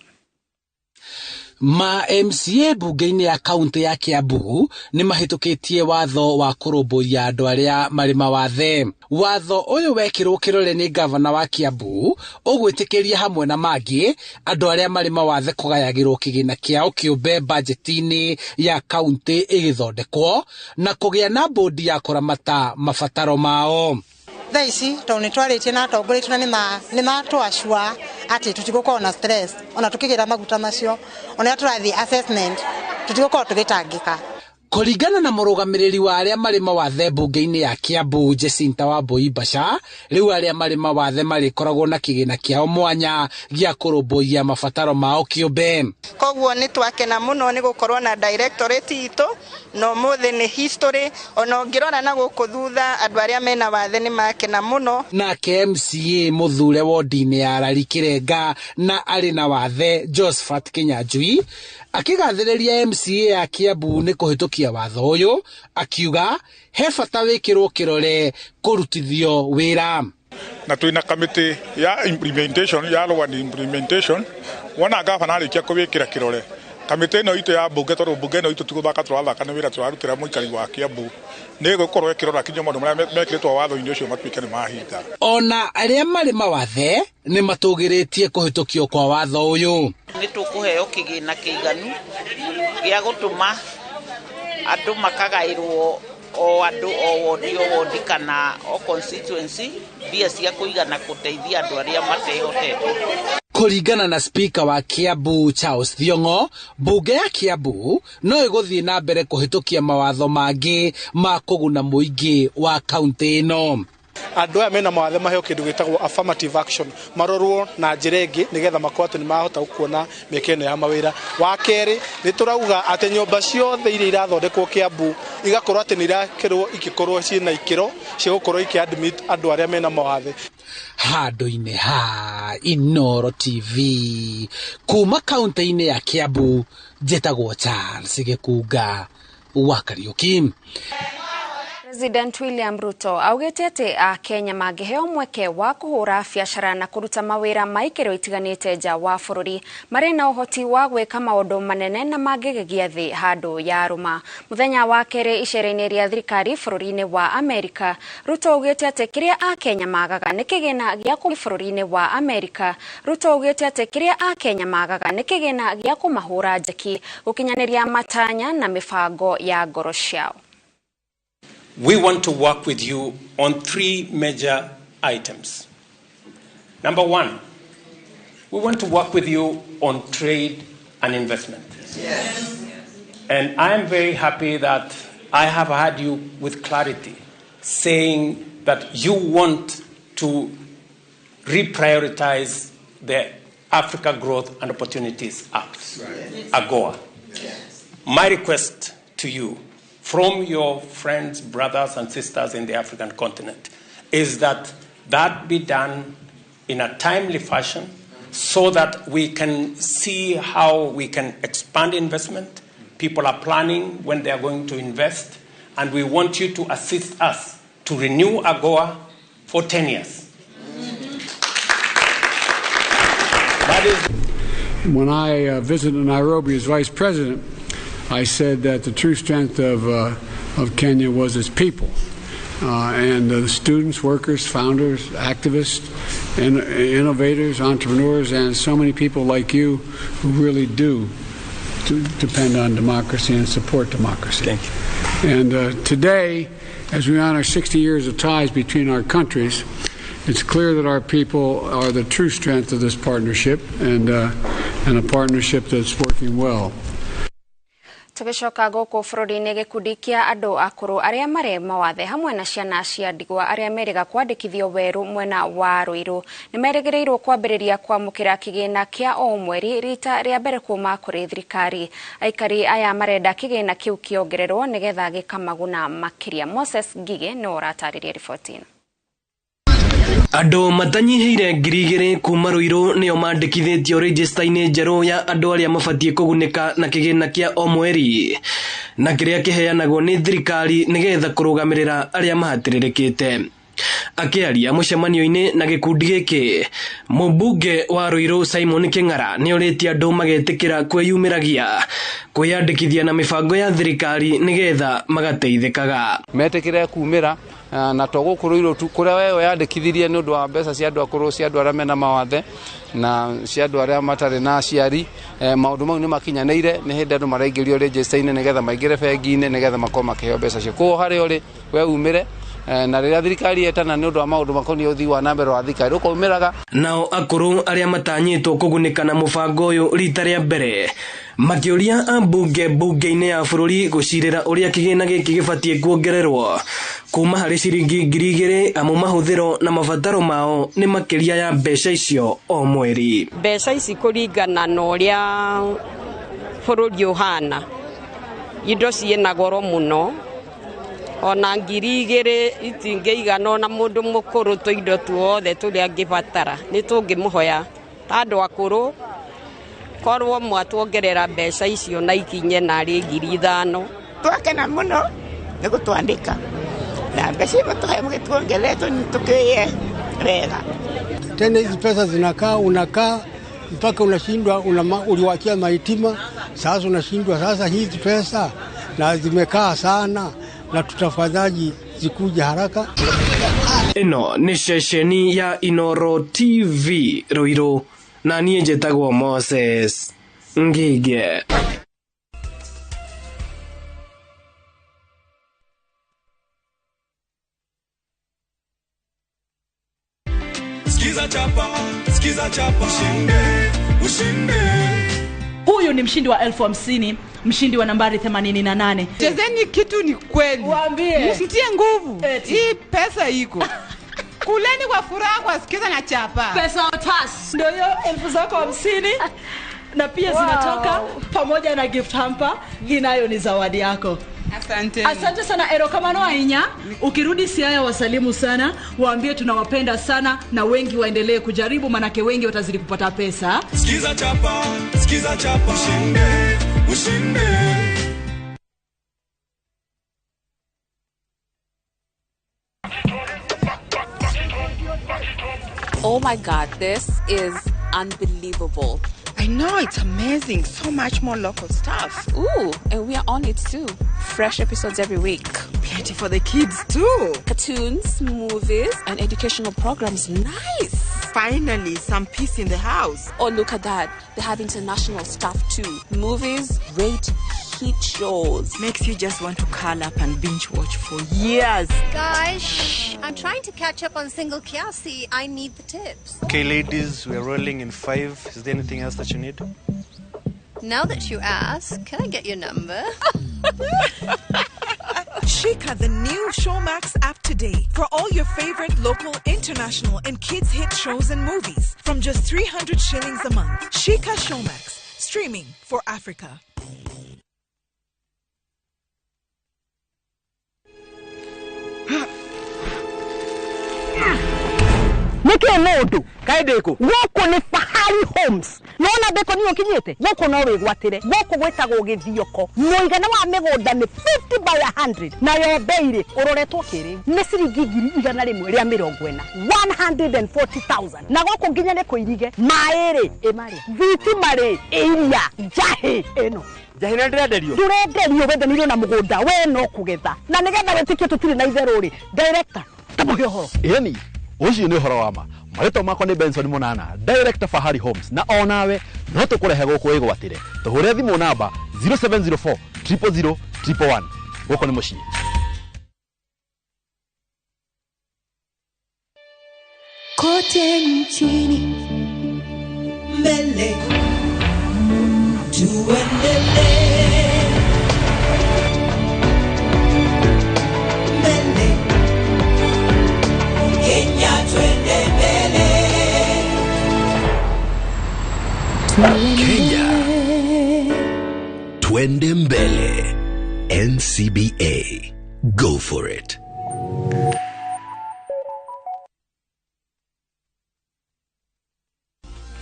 Ma MCA bunge-inĩ ya kaunti ya Kiambu nĩ mahĩtũkĩtie watho wa kũrũmbũiya andũ arĩa marĩ mawathe. Watho ũyũ wekĩrwo kĩrore nĩ gavana wa Kiambu ũgwĩtĩkĩria hamwe na mangĩ andũ arĩa marĩ mawathe kũgayagĩrwo kĩgĩna kĩao kĩũmbe bajeti-inĩ ya kaunti ĩgĩthondekwo na kũgĩa na bodi ya kũramata mabataro mao. Thaa ici tondũ nĩ twarĩtie na atongoria aitũ na nĩ matwacua atĩ tũtigũkorwo na stress ona tũkĩgĩra maguta macio, ona tũrathiĩ assessment tũtigũkorwo tũgĩtangĩka. Kũringana na mũrũgamĩrĩri wa arĩa marĩ mawathe mbunge-inĩ ya Kiambu Jacinta Wambui Mbaca, rĩu arĩa marĩ mawathe marĩkoragwo na kĩgĩna kĩao mwanya gĩa kũrũmbũiya mabataro mao kĩũmbe. Koguo nĩ twakena mũno nĩ gũkorwo na directorate itũ na ũmũthĩ nĩ history, ona ũngĩrora na gũkũ thutha andũ arĩa mena wathe nĩ makena mũno. Nake MCA mũthure wodi-inĩ ya Rari Kĩrenga na arĩ na wathe Josephat Kĩnyanjui akĩgathĩrĩria MCA ya Kiambu nĩ kũhĩtũkia watho ũyũ, akiuga he bata wĩkĩrwo kĩrore kũrutithio wĩra. Na twĩna kamĩtĩ ya implementation ya law and implementation, wona gavana arĩkia kũwĩkĩra kĩrore kamĩtĩ ĩno itũ ya mbunge, tondũ mbunge ĩno itũ ti gũthaka tũrathaka nĩ wĩra tũrarutĩra mũikari wa Kiambu, nĩ ĩgũkorwo ĩkĩrora kinya maũndũ marĩa mekĩrĩtwo watho-inĩ ũcio matuĩke nĩ mahinga. Ona arĩa marĩ mawathe nĩ matũgĩrĩtie kũhĩtũkio kwa watho ũyũ. Nĩ tũkũheo kĩgĩna kĩiganu gĩa gũtũma andũ makagaĩrwo o andũ o wodi o wodi kana o constituency mbia cia kũigana kũteithia andũ arĩa matehotete. Kũringana na speaker wa Kiambu Charles Thiong'o, mbunge ya Kiambu no ĩgũthiĩ na mbere kũhĩtũkia mawatho mangĩ ma kũguna mũingĩ wa kaunti ĩno. Andũ aya mena mawathe maheo kĩndũ gĩtagwo affirmative action, marorwo na njĩra ĩngĩ nĩgetha makorwo atĩ nĩ mahota kuona mĩeke ĩno ya mawĩra. Wa kerĩ nĩ tũrauga atĩ nyũmba ciothe iria irathondekwo Kiambu igakorwo atĩ nĩ irakĩrwo igĩkorwo ciĩna ikĩro cia gũkorwo ikĩ admit andũ arĩa mena mawathe. Handũ-inĩ ha Inooro TV kuma kaunti-inĩ ya Kiambu, njĩtagwo Charles Gĩkunga wa Kariuki. President William Ruto augite ati Akenya mangiheo mweke wa kuhura biacara na kuruta mawira maikiro itiganite nja wa bururi mari na uhoti wa gwika maundu manene na mangigegia thi handu ya ruma. Muthenya wa keri icera-ini ria thirikari bururi-ini wa Amerika, Ruto augite ati kiria Akenya magaga ni kigina gia ku bururi-ini wa Amerika. Ruto augite ati kiria Akenya magaga ni kigina gia kumahura njeki gukinyaniria matanya na mibango ya ngoro ciao. We want to work with you on three major items. Number one, we want to work with you on trade and investment. Yes. And I am very happy that I have had you with clarity saying that you want to reprioritize the Africa Growth and Opportunities Act, right. AGOA. Yes. My request to you from your friends, brothers, and sisters in the African continent is that that be done in a timely fashion so that we can see how we can expand investment. People are planning when they are going to invest, and we want you to assist us to renew AGOA for 10 years. That is. When I visited Nairobi as vice president, I said that the true strength of Kenya was its people, and the students, workers, founders, activists, and innovators, entrepreneurs, and so many people like you who really do depend on democracy and support democracy. Thank you. And today, as we honor 60 years of ties between our countries, it's clear that our people are the true strength of this partnership, and a partnership that's working well. Tugicoka guku bururi-ini gikundi kia andu akuru aria mari mawathe hamwe na ciana cia ndigwa aria meriga kwandikithio weru mwena wa Ruiru ni merĩgĩrĩirwo kwambĩrĩria kwamũkĩra kĩgĩna kĩa o mweri rita rĩa mbere kuma kũrĩ thirikari. Aikari aya marenda kĩgĩna kĩu kĩongererwo nĩgetha gĩkamaguna makĩria. Moses Ngige nĩwe ũratarĩria riboti ĩno. Andũ matanyihĩire 2,000 kuma Ruiru nĩo mandĩkithĩtio rĩgĩsta-inĩ njerũ ya andũ arĩa mabatiĩ kũgunĩka na kĩgĩna kĩa o mweri na kĩrĩa kĩheanagwo nĩ thirikari nĩgetha kũrũgamĩrĩra arĩa mahatĩrĩrĩkĩte. Akĩaria mũcemanio-inĩ na gĩkundi gĩkĩ, mũmbunge wa Ruiru Simon Kĩng'ara nĩorĩtie andũ magetĩkĩra kwĩyumĩragia kwĩyandĩkithia na mĩbango ya thirikari nĩgetha magateithĩkaga. Metĩkĩre kumĩra na to gũkũ Ruiru tu kũrĩa we weyandĩkithirie nĩ ũndũ wa mbeca cia andũ akũrũ, cia andũ arĩa mena mawathe na cia andũ arĩa matarĩ na aciari, maũndũ mau nĩ makinyanĩire. Nĩ hĩndĩ andũ maraingĩrio rĩnjĩsta-inĩ nĩgetha maingĩre bengi-inĩ nĩgetha makorwo makĩheo mbeca cio. Koguo harĩa ũrĩ we umĩre, na rĩrĩa thirikari yetana nĩ ũndũ wa maũndũ makoniĩ ũthii wa na mbere wa thirikari ũkaumĩraga. Nao akũrũ arĩa matanyĩtwo kũgunĩka na mũbango ũyũ rita rĩa mbere makĩũria ambunge mbunge-inĩ ya bũrũri gũcirĩra ũrĩa kĩgĩna gĩkĩ gĩbatiĩ kuongererwo kuma harĩ ciringi 2,000 amu mahũthĩro na mabataro mao nĩ makĩria ya mbeca icio o mweri. Mbeca ici kũringana na ũrĩa bũrũri ũhana, indo ciĩna goro mũno, ona 2,000 itingĩigana ona mũndũ mũkũrũ tũindo tuothe tũrĩa angĩbatara. Nĩ tũngĩmũhoya ta andũ akũrũ korwo mwatuongerera mbeca icio na ikinye narĩ 5,000. Twakena mũno nĩ gũtwandĩka na mbeca imwe tũhe mũgĩtuongerere tũkĩye wega. Tena hizi pesa zinakaa, unakaa mpaka unashindwa, uliwachia maitima, sasa unashindwa. Sasa hizi pesa na zimekaa sana, na tutafanyaje zikuje haraka? Ĩno nĩ ceceni ya Inoro TV Ruiru na niĩ njĩtagwo Moses Ngige. Sikiza chapa, sikiza chapa, ushinde, ushinde. Huyu ni mshindi wa 50,000, mshindi wa nambari 88. Chezeni kitu ni kweli. Waambie. Msitie nguvu. Hii pesa iko. Kuleni kwa furaha kwa sikiza na chapa. Pesa tas. Ndio hiyo 50,000 na pia zinatoka pamoja na gift hamper inayo ni zawadi yako. Asante. Asante sana erokamano ainya. Ukirudi Siaya wasalimu sana, waambie tunawapenda sana na wengi waendelee kujaribu manake wengi watazidi kupata pesa. Sikiza chapa, sikiza chapa, ushinde, ushinde. Oh my God, this is unbelievable. I know, it's amazing. So much more local stuff. Ooh, and we are on it too. Fresh episodes every week. Plenty for the kids too. Cartoons, movies, and educational programs. Nice. Finally, some peace in the house. Oh, look at that. They have international stuff too. Movies, great hit shows. Makes you just want to curl up and binge watch for years. Guys, shh. I'm trying to catch up on Single Kiasi. I need the tips. Okay, ladies, we're rolling in 5. Is there anything else that you need? Now that you ask, can I get your number? Shika the new Showmax app today for all your favorite local, international, and kids hit shows and movies from just 300 shillings a month. Shika Showmax, streaming for Africa. Nĩkĩ mũndũ kaĩ ndĩkũ gũkũ nĩ Fahari Homes nona ndĩkũ niĩ ũkinyĩte gũkũ no wĩgwatĩre gũkũ gwĩtagwo Gĩthioko mũigana wa mĩgũnda nĩ 50 by 100 nayo bei rĩ ũroretwo kĩrĩu nĩ ciringi 140,000 140,000 na gũkũ nginya nĩ kũirige maĩ rĩ ĩmarĩa thitima rĩ iria njahĩ ĩno njahĩ nĩ ndĩrenderio ndũrenderio wendanĩirio na mũgũnda we no kũgetha na nĩgetha wĩtĩkie tũtirĩ na itherũ rĩ director tamũhe ũhoro ĩni ucio nĩ ũhoro wa ma marĩtwa makwa nĩ Benson Munana director Fahari Homes na onawe no tũkũrehe gũkũ wĩgwatĩre tũhũre thimũ namba 0704 000 111 gũkũ nĩ mũciĩ. Kote nchini mbele tuendelee mbele Kenya twende mbele. Kenya twende mbele. NCBA, go for it.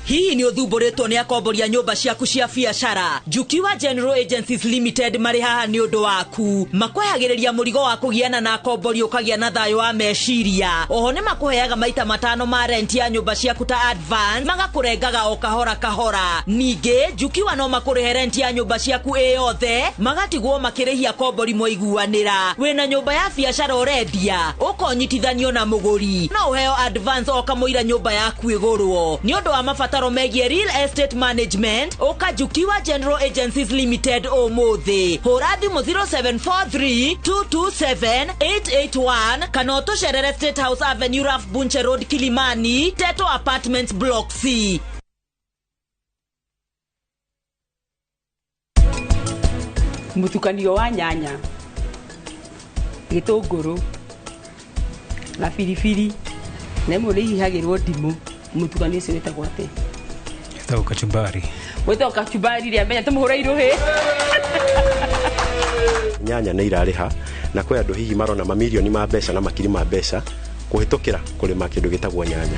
Hihi ni ũthumbũrĩtwo nĩ akomboria nyũmba ciaku cia biacara? Jukiwa General Agencies Limited marĩ haha nĩ ũndũ waku. Makwehagĩrĩria mũrigo wa kũgiana na akombori ũkagĩa na thayũ wa meciria. Oho nĩ makũheaga maita 5 ma rent ya nyũmba ciaku ta advance, magakũrengaga o kahora kahora. Ningĩ Jukiwa no makũrĩhe rent ya nyũmba ciaku ĩ yothe, magatigwo makĩrĩhia akombori mwaiguanĩra. Wĩna nyũmba ya biacara ũrendia, ũkonyitithanio na mũgũri, no ũheo advance o kamũira nyũmba yaku ĩgũrwo. Nĩ ũndũ wa mabataro megie real estate management, ũka Jukiwa General Agencies Limited ũmũthĩ. Hũra thimũ 0743 227 881 kana ũtũcerere State House Avenue, Ralph Bunche Road, Kilimani, Teto Apartments Block C. Mũtukanio wa nyanya, gĩtũngũrũ na biribiri na ĩmwe nĩ ihihagĩrwo ndimũ. Mũtukanio ũcio wĩtagwo atĩa? Wĩtagwo kachumbari. Wĩtagwo kachumbari rĩa menya tũmũhũre irũhĩ. Nyanya nĩ irarĩha na kwĩ andũ hihi marona mamirioni ma mbeca na makiri ma mbeca kũhĩtũkĩra kũrĩma kĩndũ gĩtagwo nyanya.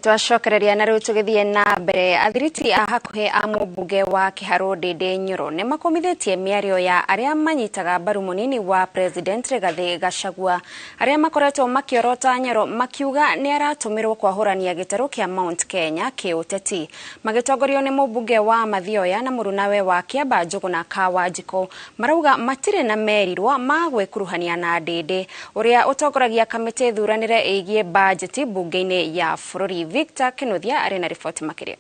Twacokereria na rĩu tũgĩthiĩ na mbere. Athiriti a hakuhĩ a mũmbunge wa Kĩharũ Ndĩndĩ Nyoro nĩ makomithĩtie mĩario ya arĩa manyitaga mbaru mũnini wa President Rigathĩ Gachagua arĩa makoretwo makĩorota Nyoro makiuga nĩ aratũmĩrwo kwahũrania gĩtarũ kĩa Mount Kenya kĩũteti. Magĩtongorio nĩ mũmbunge wa Mathioya na mũrunawe wa Kĩamba Njũgũna Kawanjikũ marauga matirĩ na merirwa ma gwĩkuruhania na Ndĩndĩ ũrĩa ũtongoragia kamĩtĩ thuranĩre ĩgiĩ bajeti mbunge-inĩ ya bũrũri. Victor Kinuthia arĩ na riboti makĩria.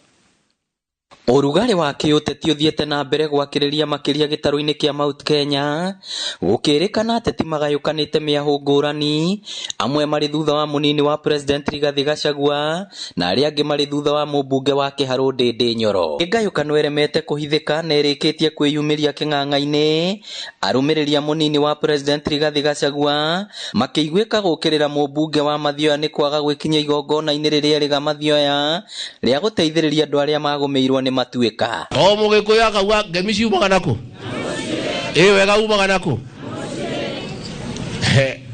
Ũrugarĩ wa kĩũteti ũthiĩte na mbere gwakĩrĩria makĩria gĩtarũ-inĩ kĩa Mount Kenya gũkĩrĩkana ateti magayũkanĩte mĩahũ ngũrani, amwe marĩ thutha wa mũnini wa President Rigathĩ Gachagua na arĩa angĩ marĩ thutha wa mũmbunge wa Kĩharũ Ndĩndĩ Nyoro. Ngayũkano ĩremete kũhithĩka na ĩrĩkĩtie kwĩyumĩria kĩng'ang'a-inĩ, arũmĩrĩri a mũnini wa President Rigathĩ Gachagua makĩiguĩka gũkĩrĩra mũmbunge wa Mathioya nĩ kwaga gwĩkinyia igongona-inĩ rĩrĩa rĩga Mathioya rĩa gũteithĩrĩria andũ arĩa magũmĩirwo nĩ matuĩka. O mũgĩkũyũ akauga ngemi ciumaga nakũ? Ĩ wega umaga nakũ?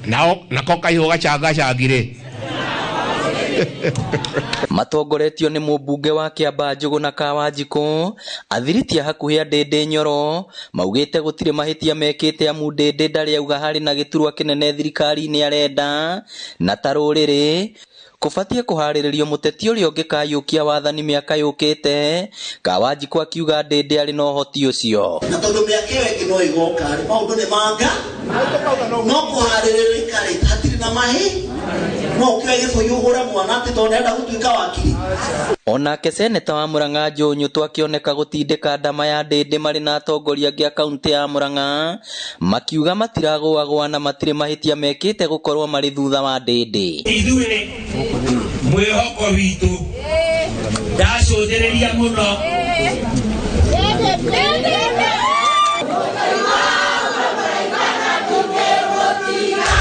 Nao nako kaihũ gacangacangire. Matongoretio nĩ mũmbunge wa Kĩambaa Njũgũna Kawanjikũ, athiritia hakuhĩ a Ndĩndĩ Nyoro maugĩte gũtirĩ mahĩtia mekĩte amu Ndĩndĩ ndarĩ auga harĩ na gĩturwa kĩnene thirikari-inĩ arenda, na ta rũrĩrĩ kũbatiĩ kũharĩrĩrio mũteti ũrĩa ũngĩkayũkia wathani mĩaka yũkĩte. Kawanjikũ akiuga Ndĩndĩ arĩ na ũhoti ũcio. Na tondũ mĩaka ĩyo ĩngĩ no ĩgoka rĩ, maũndũ nĩ manga no kũharĩrĩrĩka rĩ, hatirĩ na mahĩ no ũkĩoe gĩbũyũ ũhũre mwana atĩ tondũ nĩarenda gũtuĩka wakiri. Onake seneta wa Murang'a Joe Nyutu akĩoneka gũtindĩka ndama ya Ndĩndĩ marĩ na atongoria angĩ a kaunti ya Murang'a makiuga matiragũagũa na matirĩ mahĩtia mekĩte gũkorwo marĩ thutha wa Ndĩndĩ. Ithuĩ mwĩhoko witũ ndacũthĩrĩria mũno.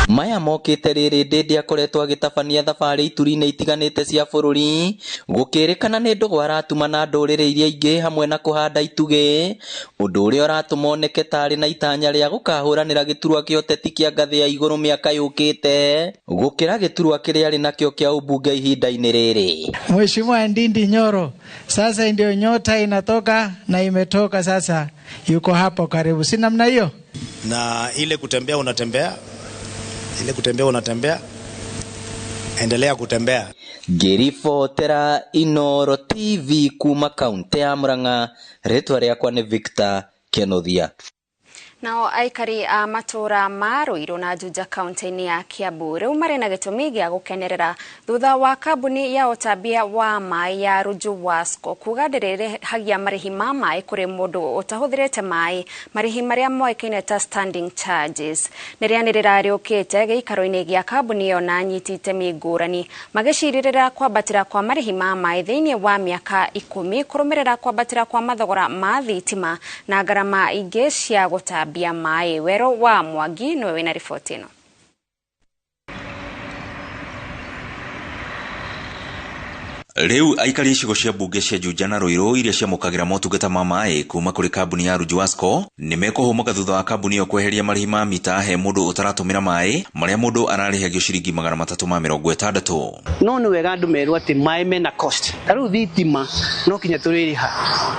Maya mokĩte rĩrĩ Ndĩndĩ akoretwo agĩtabania thabarĩ ituri-inĩ itiganĩte cia bũrũri, gũkĩrĩkana nĩ ndũgũ aratuma na ndũrĩrĩ iria ingĩ hamwe na kũhanda itugĩ, ũndũ ũrĩa ũratũma oneke ta arĩ na itanya rĩa gũkahũranĩra gĩturwa kĩa ũteti kĩa ngathĩ ya igũrũ mĩaka yũkĩte gũkĩra gĩturwa kĩrĩa arĩ nakĩo kĩa ũmbunge ihinda-inĩ rĩrĩ. Mheshimiwa Ndindi Nyoro sasa ndio nyota inatoka na imetoka sasa, yuko hapo karibu, si namna hiyo? Na ile kutembea unatembea, ile kutembea unatembea, endelea kutembea. Ngĩribotera Inooro TV kuma kaunti ya Murang'a, rĩtwa rĩakwa nĩ Victor Kenothia. Nao aikari a matũra ma Ruiru na Juja kaunti-inĩ ya Kiambu rĩu marĩ na gĩtũmi gĩa gũkenerera thutha wa kambuni ya ũtambia wa maĩ ya Ruju Wasco kuga ndĩrĩrĩhagia marĩhi ma maĩ kũrĩ mũndũ ũtahũthĩrĩte maĩ, marĩhi marĩa moĩkaine ta standing charges. Nĩ rĩanĩrĩra rĩũkĩte gĩikaro-inĩ gĩa kambuni ĩyo na anyiti itemi ngũrani magĩcirĩrĩra kwambatĩra kwa marĩhi ma maĩ thĩinĩ wa mĩaka 10 kũrũmĩrĩra kwambatĩra kwa mathogora ma thitima na ngarama ingĩ cia gũtambia maĩ. Wero wa Mwangi niwe wĩna riboti ĩno. Rĩu aikari icigo cia mbunge cia Juja na Ruiru iria ciamũkagĩra motungata ma maĩ kuma kũrĩ kambuni ya Ruju Wasco nĩmekũhũmũka thutha wa kambuni ĩyo kweheria marĩhi ma mita he mũndũ ũtaratũmĩra maĩ marĩa mũndũ ararĩhagio ciringi 360. No nĩ wega andũ merwo atĩ maĩ mena cost. Ta rĩu thitima no kinya tũrĩrĩha,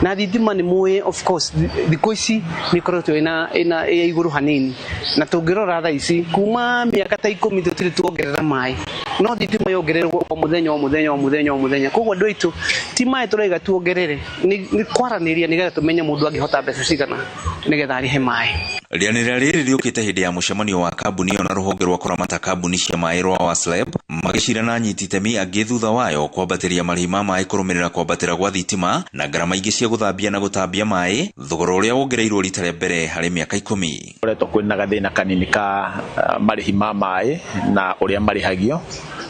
na thitima nĩ mũĩ, of course thikũ ici nĩ ĩkoretwo ĩna ĩ igũrũ hanini, na tũngĩrora thaa ici kuma mĩaka ta 10 tũtirĩ tuongerera maĩ, no thitima yongererwo o mũthenya o mũthenya o mũthenya o mũthenya. Koguo andũ aitũ ti maĩ tũraiga tuongerere, nĩ kwaranĩria nĩgetha tũmenye mũndũ angĩhota mbeca cigana nĩgetha arĩhe maĩ. Rĩanĩrĩra rĩrĩ rĩũkĩte hĩndĩ ya mũcemanio wa kambuni ĩyo na rũhonge rwa kũramata kambuni cia maĩ rwa Wasleb magĩcira na anyiti itemi angĩ thutha wayo kwambatĩria marĩhi ma maĩ kũrũmĩrĩra kwambatĩra gwa thitima na ngarama ingĩ cia gũthambia na gũtambia maĩ, thogora ũrĩa wongereirwo rita rĩa mbere harĩ mĩaka 10. Koretwo kwĩna gathĩna kanini ka marĩhi ma maĩ na ũrĩa marĩhagio,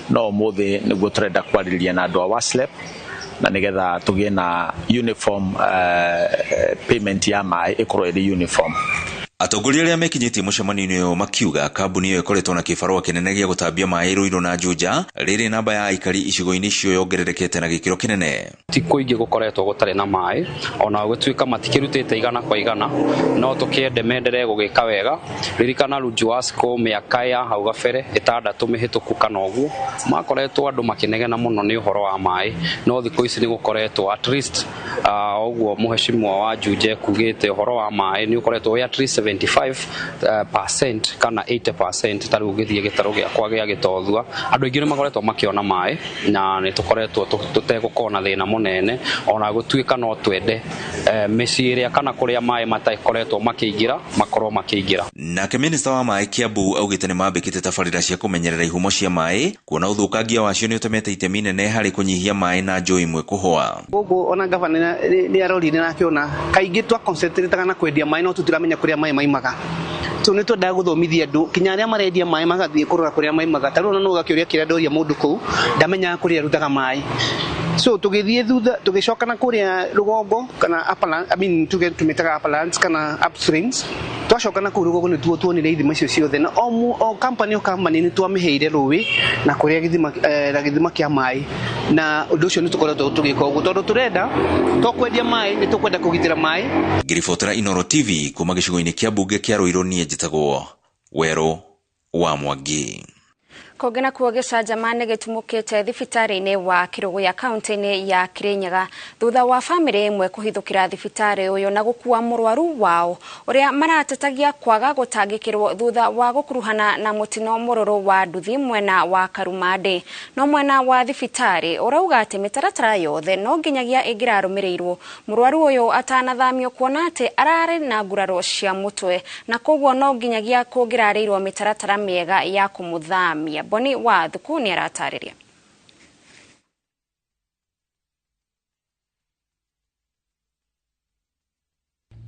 no ũmũthĩ nĩguo tũrenda kwarĩrĩria na andũ a Wasleb na nĩgetha tũgĩe na uniform payment ya maĩ ĩkorwo ĩrĩ uniform. Atongoria arĩa mekinyĩtie mũcemanio-inĩ ũyũ makiuga kambuni ĩyo ĩkoretwo na kĩbarũa kĩnene gĩa gũtambia maĩ Ruiru na Juja rĩrĩ namba ya aikari icigo-inĩ icio yongererekete na gĩkĩro kĩnene. Ti kũingĩ gũkoretwo gũtarĩ na maĩ, ona gũtuĩka matikĩrutĩte 100 kwa 100, no tũkĩende menderee gũgĩka wega. Ririkana Ruju Wasco mĩaka ya hau gabere 6 mĩhĩtũku kana ũguo makoretwo andũ makĩnegena mũno nĩ ũhoro wa maĩ, no thikũ ici nĩ gũkoretwo at least ũguo mũheshimiwa wa Juja ekugĩte ũhoro wa maĩ nĩ ũkoretwo wĩ at least 75% kana 80%. Ta rĩu ũgĩthiĩ gĩtarũ gĩakwa gĩa Gĩtothua andũ aingĩ nĩ makoretwo makĩona maĩ na nĩ tũkoretwo tũtegũkorwo na thĩna mũnene, ona gũtuĩka no twende mĩciĩ ĩrĩa kana kũrĩa maĩ matakoretwo makĩingĩra makorwo makĩingĩra. Nake minista wa maĩ Kiambu augĩte nĩ mambĩkĩte tabarĩra cia kũmenyerera ihumo cia maĩ kuona ũthũkangia wacio nĩ ũtemete itemi nene harĩ kũnyihia maĩ na njũĩ imwe kũhũa. Koguo ona gavana nĩ arorire na akĩona kaingĩ twa concentrate na kwendia maĩ no tũtiramenya kũrĩa maĩ maimaga. So nĩ twendaga gũthomithia andũ kinya arĩa marendia maĩ magathiĩ kũrora kũrĩa maimaga. Ta rĩu ona no ũgakĩũria kĩrĩa ndoria mũndũ kũu ndamenyaga kũrĩa arutaga maĩ. So tũgĩthiĩ thutha tũgĩcoka na kũrĩa rũgongo kana upland, I mean tuge tũmĩtaga uplands kana upstreams, twacoka na kũu rũgongo nĩ tuo tuonire ithima icio ciothe, na o company o company nĩ twamĩheire rũĩ na kũrĩa gĩthima na gĩthima kĩa maĩ, na ũndũ ũcio nĩ tũkoretwo tũgĩka ũguo tondũ tũrenda to kwendia maĩ, nĩ tũkwenda kũgitĩra maĩ. Ngĩribotera Inooro TV kuma gĩcigo-inĩ kĩa mbunge kĩa Ruiru, niĩ njĩtagwo Werũ wa Mwangi. Kũngĩ nakuo gĩcanjama nĩ gĩtumũkĩte thibitarĩ-inĩ wa Kĩrũgũya kaunti-inĩ ya Kĩrĩnyaga thutha wa bamĩrĩ ĩmwe kũhithũkĩra thibitarĩ ũyũ na gũkua mũrwaru wao ũrĩa maratetagia kwaga gũtangĩkĩrwo thutha wa gũkuruhana na mũtino mũrũrũ wa nduthi mwena wa Karumandĩ. No mwena wa thibitarĩ ũrauga atĩ mĩtaratara yothe no nginyagia ĩngĩrarũmĩrĩirwo mũrwaru ũyũ atanathamio kuona atĩ ararĩ na nguraro cia mũtwe na koguo no nginyagia kũngĩrarĩirwo mĩtaratara mĩega ya kũmũthamia. Boni wa Thuku nĩ aratarĩria.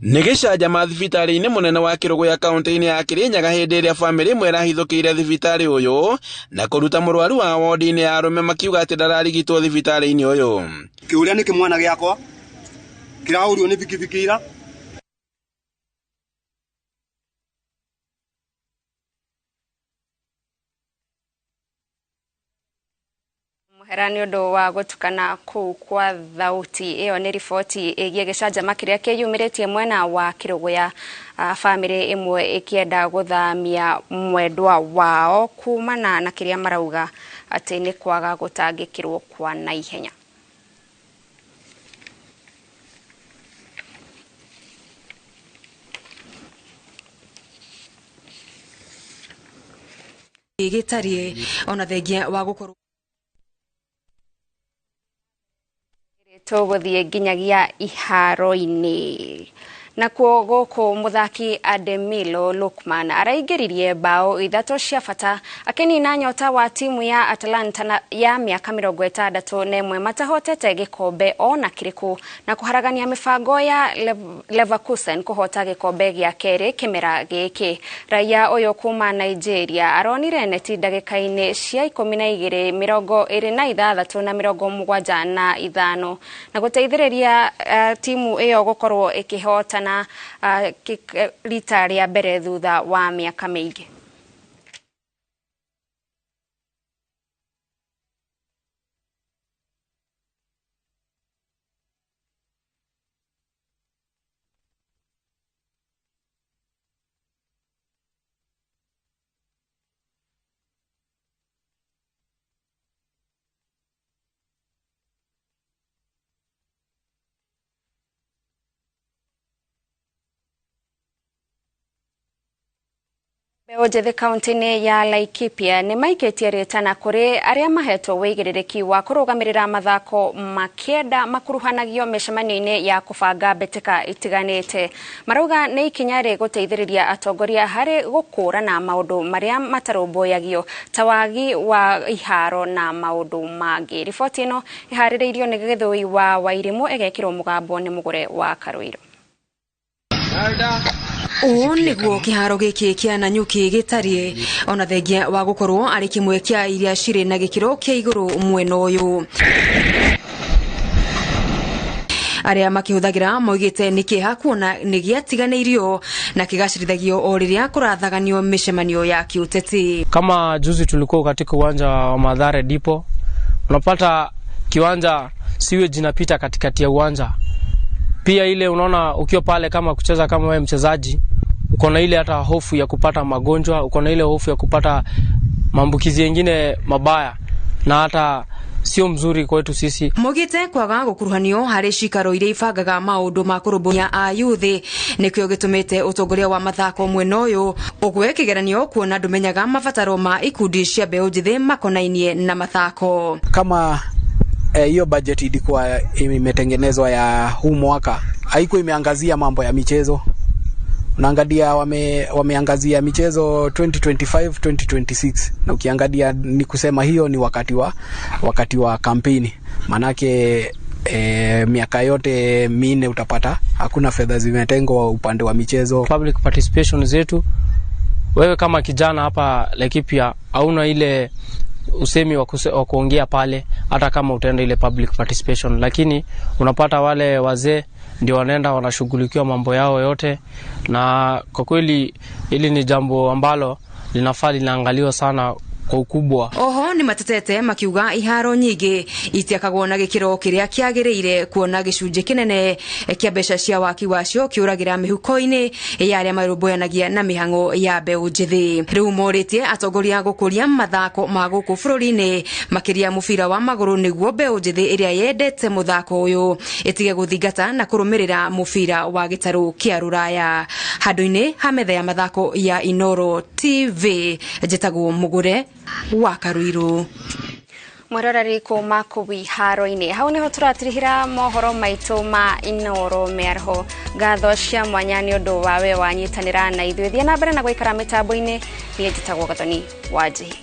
Nĩ gĩcanjama thibitarĩ-inĩ mũnene wa Kĩrũgũya kaunti-inĩ ya Kĩrĩnyaga hĩndĩ ĩrĩa bamĩrĩ ĩmwe ĩrahithũkĩire thibitarĩ ũyũ na kũruta mũrwaru wa wodi-inĩ ya arũme makiuga atĩ ndararigitwo thibitarĩ-inĩ ũyũ. Kĩũria nĩ kĩmwana gĩakwa kĩrahũrirwo nĩ bikibiki ira. Mũhera nĩ ũndũ wa gũtukana kũu kwa thauti. Ĩyo nĩ riboti ĩgiĩ gĩcanjama kĩrĩa kĩyumĩrĩtie mwena wa Kĩrũgũya, bamĩrĩ ĩmwe ĩkĩenda gũthamia mwendwa wao kumana na kĩrĩa marauga atĩ nĩ kwaga gũtangĩkĩrwo kwa naihenya. Gĩtariĩ ona thengia wa gũkorwo tũgũthiĩ nginyagia iharo-inĩ. Nakuo gũkũ mũthaki Ademilo Lookman araingĩririe bao 3 cia bata akĩnina nyota wa timu ya Atalanta ya mĩaka 61 matahotete gĩkombe ona kĩrĩkũ na kũharagania mĩbango ya Leverkusen kũhota gĩkombe gĩa kerĩ kĩmera gĩkĩ. Raia ũyũ kuma Nigeria aronire neti ndagĩka-inĩ cia 12, 26 na 75 na gũteithĩrĩria timu ĩyo gũkorwo ĩkĩhota na rita rĩa mbere thutha wa mĩaka mĩingĩ. Mbeũ njĩthĩ kaunti-inĩ ya Laikipia nĩ maikĩtie rĩtana kũrĩ arĩa mahetwo wĩigĩrĩrĩki wa kũrũgamĩrĩra mathako makĩenda makuruhanagio mĩcemanio-inĩ ya kũbanga mbĩtĩka itiganĩte. Marauga nĩ ikinya rĩgũteithĩrĩria atongoria harĩ gũkũrana maũndũ marĩa matarũmbũyagio ta wagi wa iharo na maũndũ mangĩ. Riboti ĩno ĩharĩrĩirio nĩ Gĩthũi wa Wairimũ ĩgekĩrwo mũgambo nĩ Mũgũre wa Karũirũ. Ũũ nĩguo kĩharo gĩkĩ kĩa Nanyuki gĩtariĩ ona thengia wa gũkorwo arĩ kĩmwe kĩa iria cirĩ na gĩkĩro kĩa igũrũ mwena ũyũ. Arĩa makĩhũthagĩra moigĩte nĩ kĩeha kuona nĩ gĩatiganĩirio na kĩgacĩrithagio o rĩrĩa kũrathaganio mĩcemanio ya kĩũteti. Kama juzi tulikuwa katika uwanja wa Mathare Depot, unapata kiwanja sewage inapita katikati ya uwanja. Pia ile unaona ukiwa pale kama kucheza kama wewe mchezaji, uko na ile hata hofu ya kupata magonjwa, uko na ile hofu ya kupata maambukizi mengine mabaya na hata sio mzuri kwetu sisi. Mogite kwaga gukuruhanio hari cikaro iria ibangaga maundu ma kurumbuiya ayuthi nikio gitumite utongoria wa mathako mwena uyu ugwe kigeranio kuona ndumenyaga mabataro ma ikundi cia mbeu njithi makonainie na mathako. Kama hiyo budget ilikuwa imetengenezwa ya huu mwaka, haikuwa imeangazia mambo ya michezo. Unaangalia wameangazia michezo 2025 2026, na ukiangalia ni kusema hiyo ni wakati wa kampeni. Manake miaka yote minne utapata hakuna fedha zimetengwa upande wa michezo. Public participation zetu, wewe kama kijana hapa Laikipia hauna ile usemi wa kuongea pale hata kama utaenda ile public participation, lakini unapata wale wazee ndio wanaenda wanashughulikiwa mambo yao yote, na kwa kweli hili ni jambo ambalo linafaa linaangaliwa sana kwa ukubwa. Oho Oho nĩ matetete makiuga iharo nyingĩ itiakagwo na gĩkĩro kĩrĩa kĩagĩrĩire, kuona gĩcunjĩ kĩnene kĩa mbeca cia waki wacio kĩũragĩra mĩhuko-inĩ ya arĩa marũmbũyanagia na mĩhang'o ya mbeũ njĩthĩ. Rĩu morĩtie atongoria gũkũria mathako ma gũkũ bũrũri-inĩ, makĩria mũbira wa magũrũ, nĩguo mbeũ njĩthĩ ĩrĩa yendete mũthako ũyũ ĩtige gũthingata na kũrũmĩrĩra mũbira wa gĩtarũ kĩa rũraya. Handũ-inĩ ha metha ya mathako ya Inoro TV, njĩtagwo Mũgũre wa Karuiru. Mwiroreri kuma kũu iharo-inĩ, hau niho tũratirihĩra mohoro maitũ ma Inoro mĩaraho. Ngatho cia mwanya nĩ ũndũ wa we wanyitanĩra na ithuĩ. Thiĩ na mbere na gũikara mĩtambo-inĩ. Niĩ njĩtagwo Gathoni wa Njĩhi.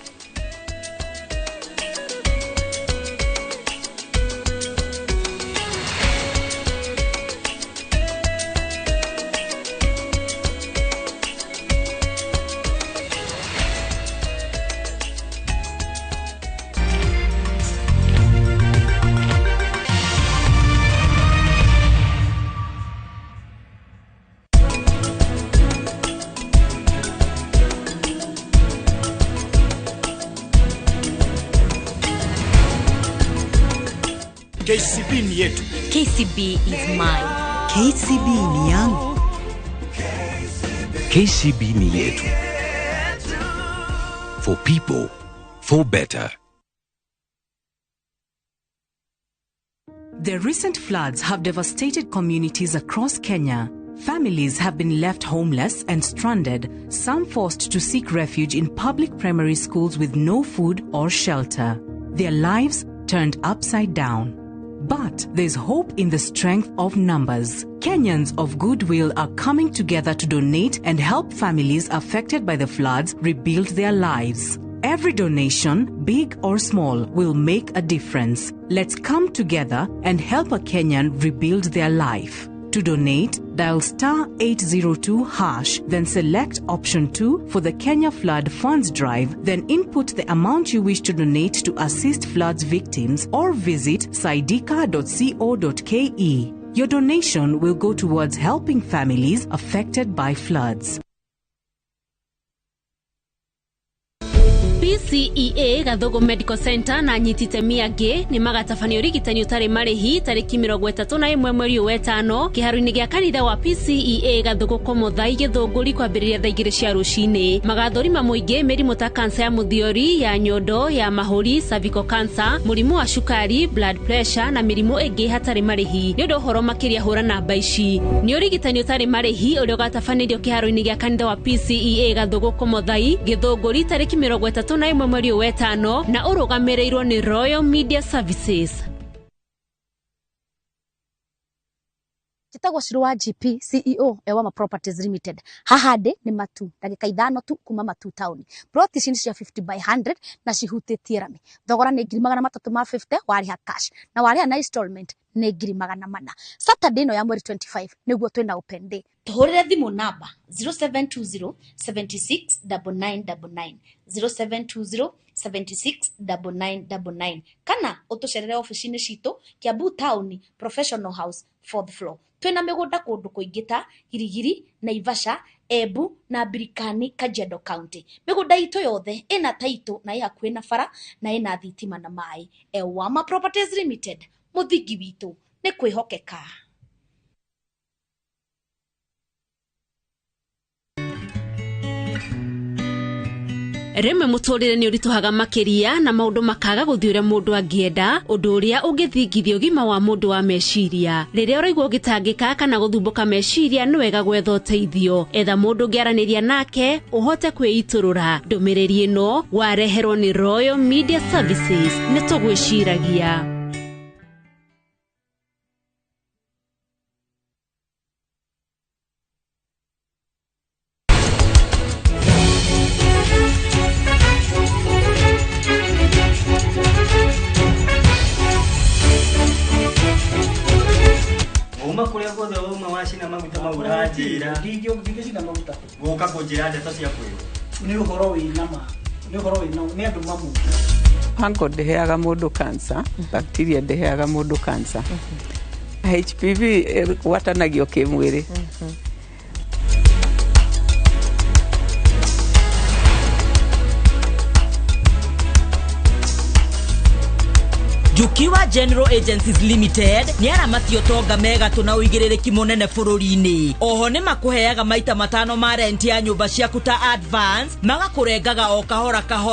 KCB ni yetu. KCB is mine. KCB ni yangu. KCB ni yetu. For people, for better. The recent floods have devastated communities across Kenya. Families have been left homeless and stranded, some forced to seek refuge in public primary schools with no food or shelter. Their lives turned upside down. But there's hope in the strength of numbers. Kenyans of goodwill are coming together to donate and help families affected by the floods rebuild their lives. Every donation, big or small, will make a difference. Let's come together and help a Kenyan rebuild their life. To donate, dial star 802#, then select option 2 for the Kenya Flood Funds Drive, then input the amount you wish to donate to assist floods victims, or visit saidika.co.ke. Your donation will go towards helping families affected by floods. PCEA Gathogo Medical Center na anyititemi angĩ nĩ magatabania ũrigitani ũtarĩ marĩhi tarĩki 31 mweri wa 5 kĩharo-inĩ gĩa kanitha wa PCEA Gathogo Komothai Gĩthũngũri kwambĩrĩria thaa 2 cia rũcinĩ. Magathũrima mũingĩ mĩrimũ ta kansa ya mũthiori, ya nyondo, ya mahũri, cervical cancer, mũrimũ wa cukari, blood pressure na mĩrimũ ĩngĩ hatarĩ marĩhi. Nĩ ũndũ ũhoro makĩria hũra namba ici. Nĩ ũrigitani ũtarĩ marĩhi ũrĩa ũgatabanĩrio kĩharo-inĩ gĩa kanitha wa PCEA Gathogo Komothai Gĩthũngũri tarĩki 31 mweri wa 5 na ũrũgamĩrĩirwo nĩ Royal Media Services. Njĩtagwo Shiro wa GP CEO Ewama Properties Limited. Haha ndĩ nĩ Matu, ndagĩka 5 tu kuma Matu town. Plot ici nĩ cia 50 by 100 na cihutĩtie rami. Thogora nĩ 350,000 warĩha cash na warĩha na installment nĩ 400,000. Saturday ĩno ya mweri 25 nĩguo twĩna open day. Tũhũrĩre thimũ namba 0720 76 9999, 0720 76 9999, kana ũtũcerere ofici-inĩ citũ Kiambu Town, Professional House, 4th floor. Twĩna mĩgũnda kũndũ kũingĩ ta Girigiri, Naivasha, Embu na Birikani, Kajiado County. Mĩgũnda itũ yothe ĩna taitũ na ĩ hakuhĩ na bara na ĩna thitima na maĩ. Ewama Properties Limited, mũthingi witũ nĩ kwĩhokeka. Rĩmwe mũtũrĩre nĩ ũritũhaga makĩria na maũndũ makaga gũthiĩ ũrĩa mũndũ angĩenda, ũndũ ũrĩa ũngĩthingithia ũgima wa mũndũ wa meciria. Rĩrĩa ũraigua ũgĩtangĩka kana gũthumbũka meciria, nĩ wega gwetha ũteithio. Etha mũndũ ũngĩaranĩria nake ũhote kwĩitũrũra. Ndũmĩrĩri ĩno wareherwo nĩ Royal Media Services. Nĩ tũgwĩciragia. Uma kuria guothe wauma wacina maguta mau ũranjĩra. Ndingĩcina maguta. Gũka kũnjĩra ndeto cia kwĩrwo. Nĩ ũhoro wĩna ma. Nĩ ũhoro wĩna nĩ andũ mamu. Hango ndĩheaga mũndũ cancer, bacteria ndĩheaga mũndũ cancer. HPV ĩgwatanagio kĩmwĩrĩ. Jukiwa General Agencies Limited nĩ aramati ũtonga megatũ na ũigĩrĩrĩki mũnene bũrũri-inĩ. Oho nĩ makũheaga maita matano ma rent ya nyũmba ciaku ta advance, magakũrengaga o kahora kahora.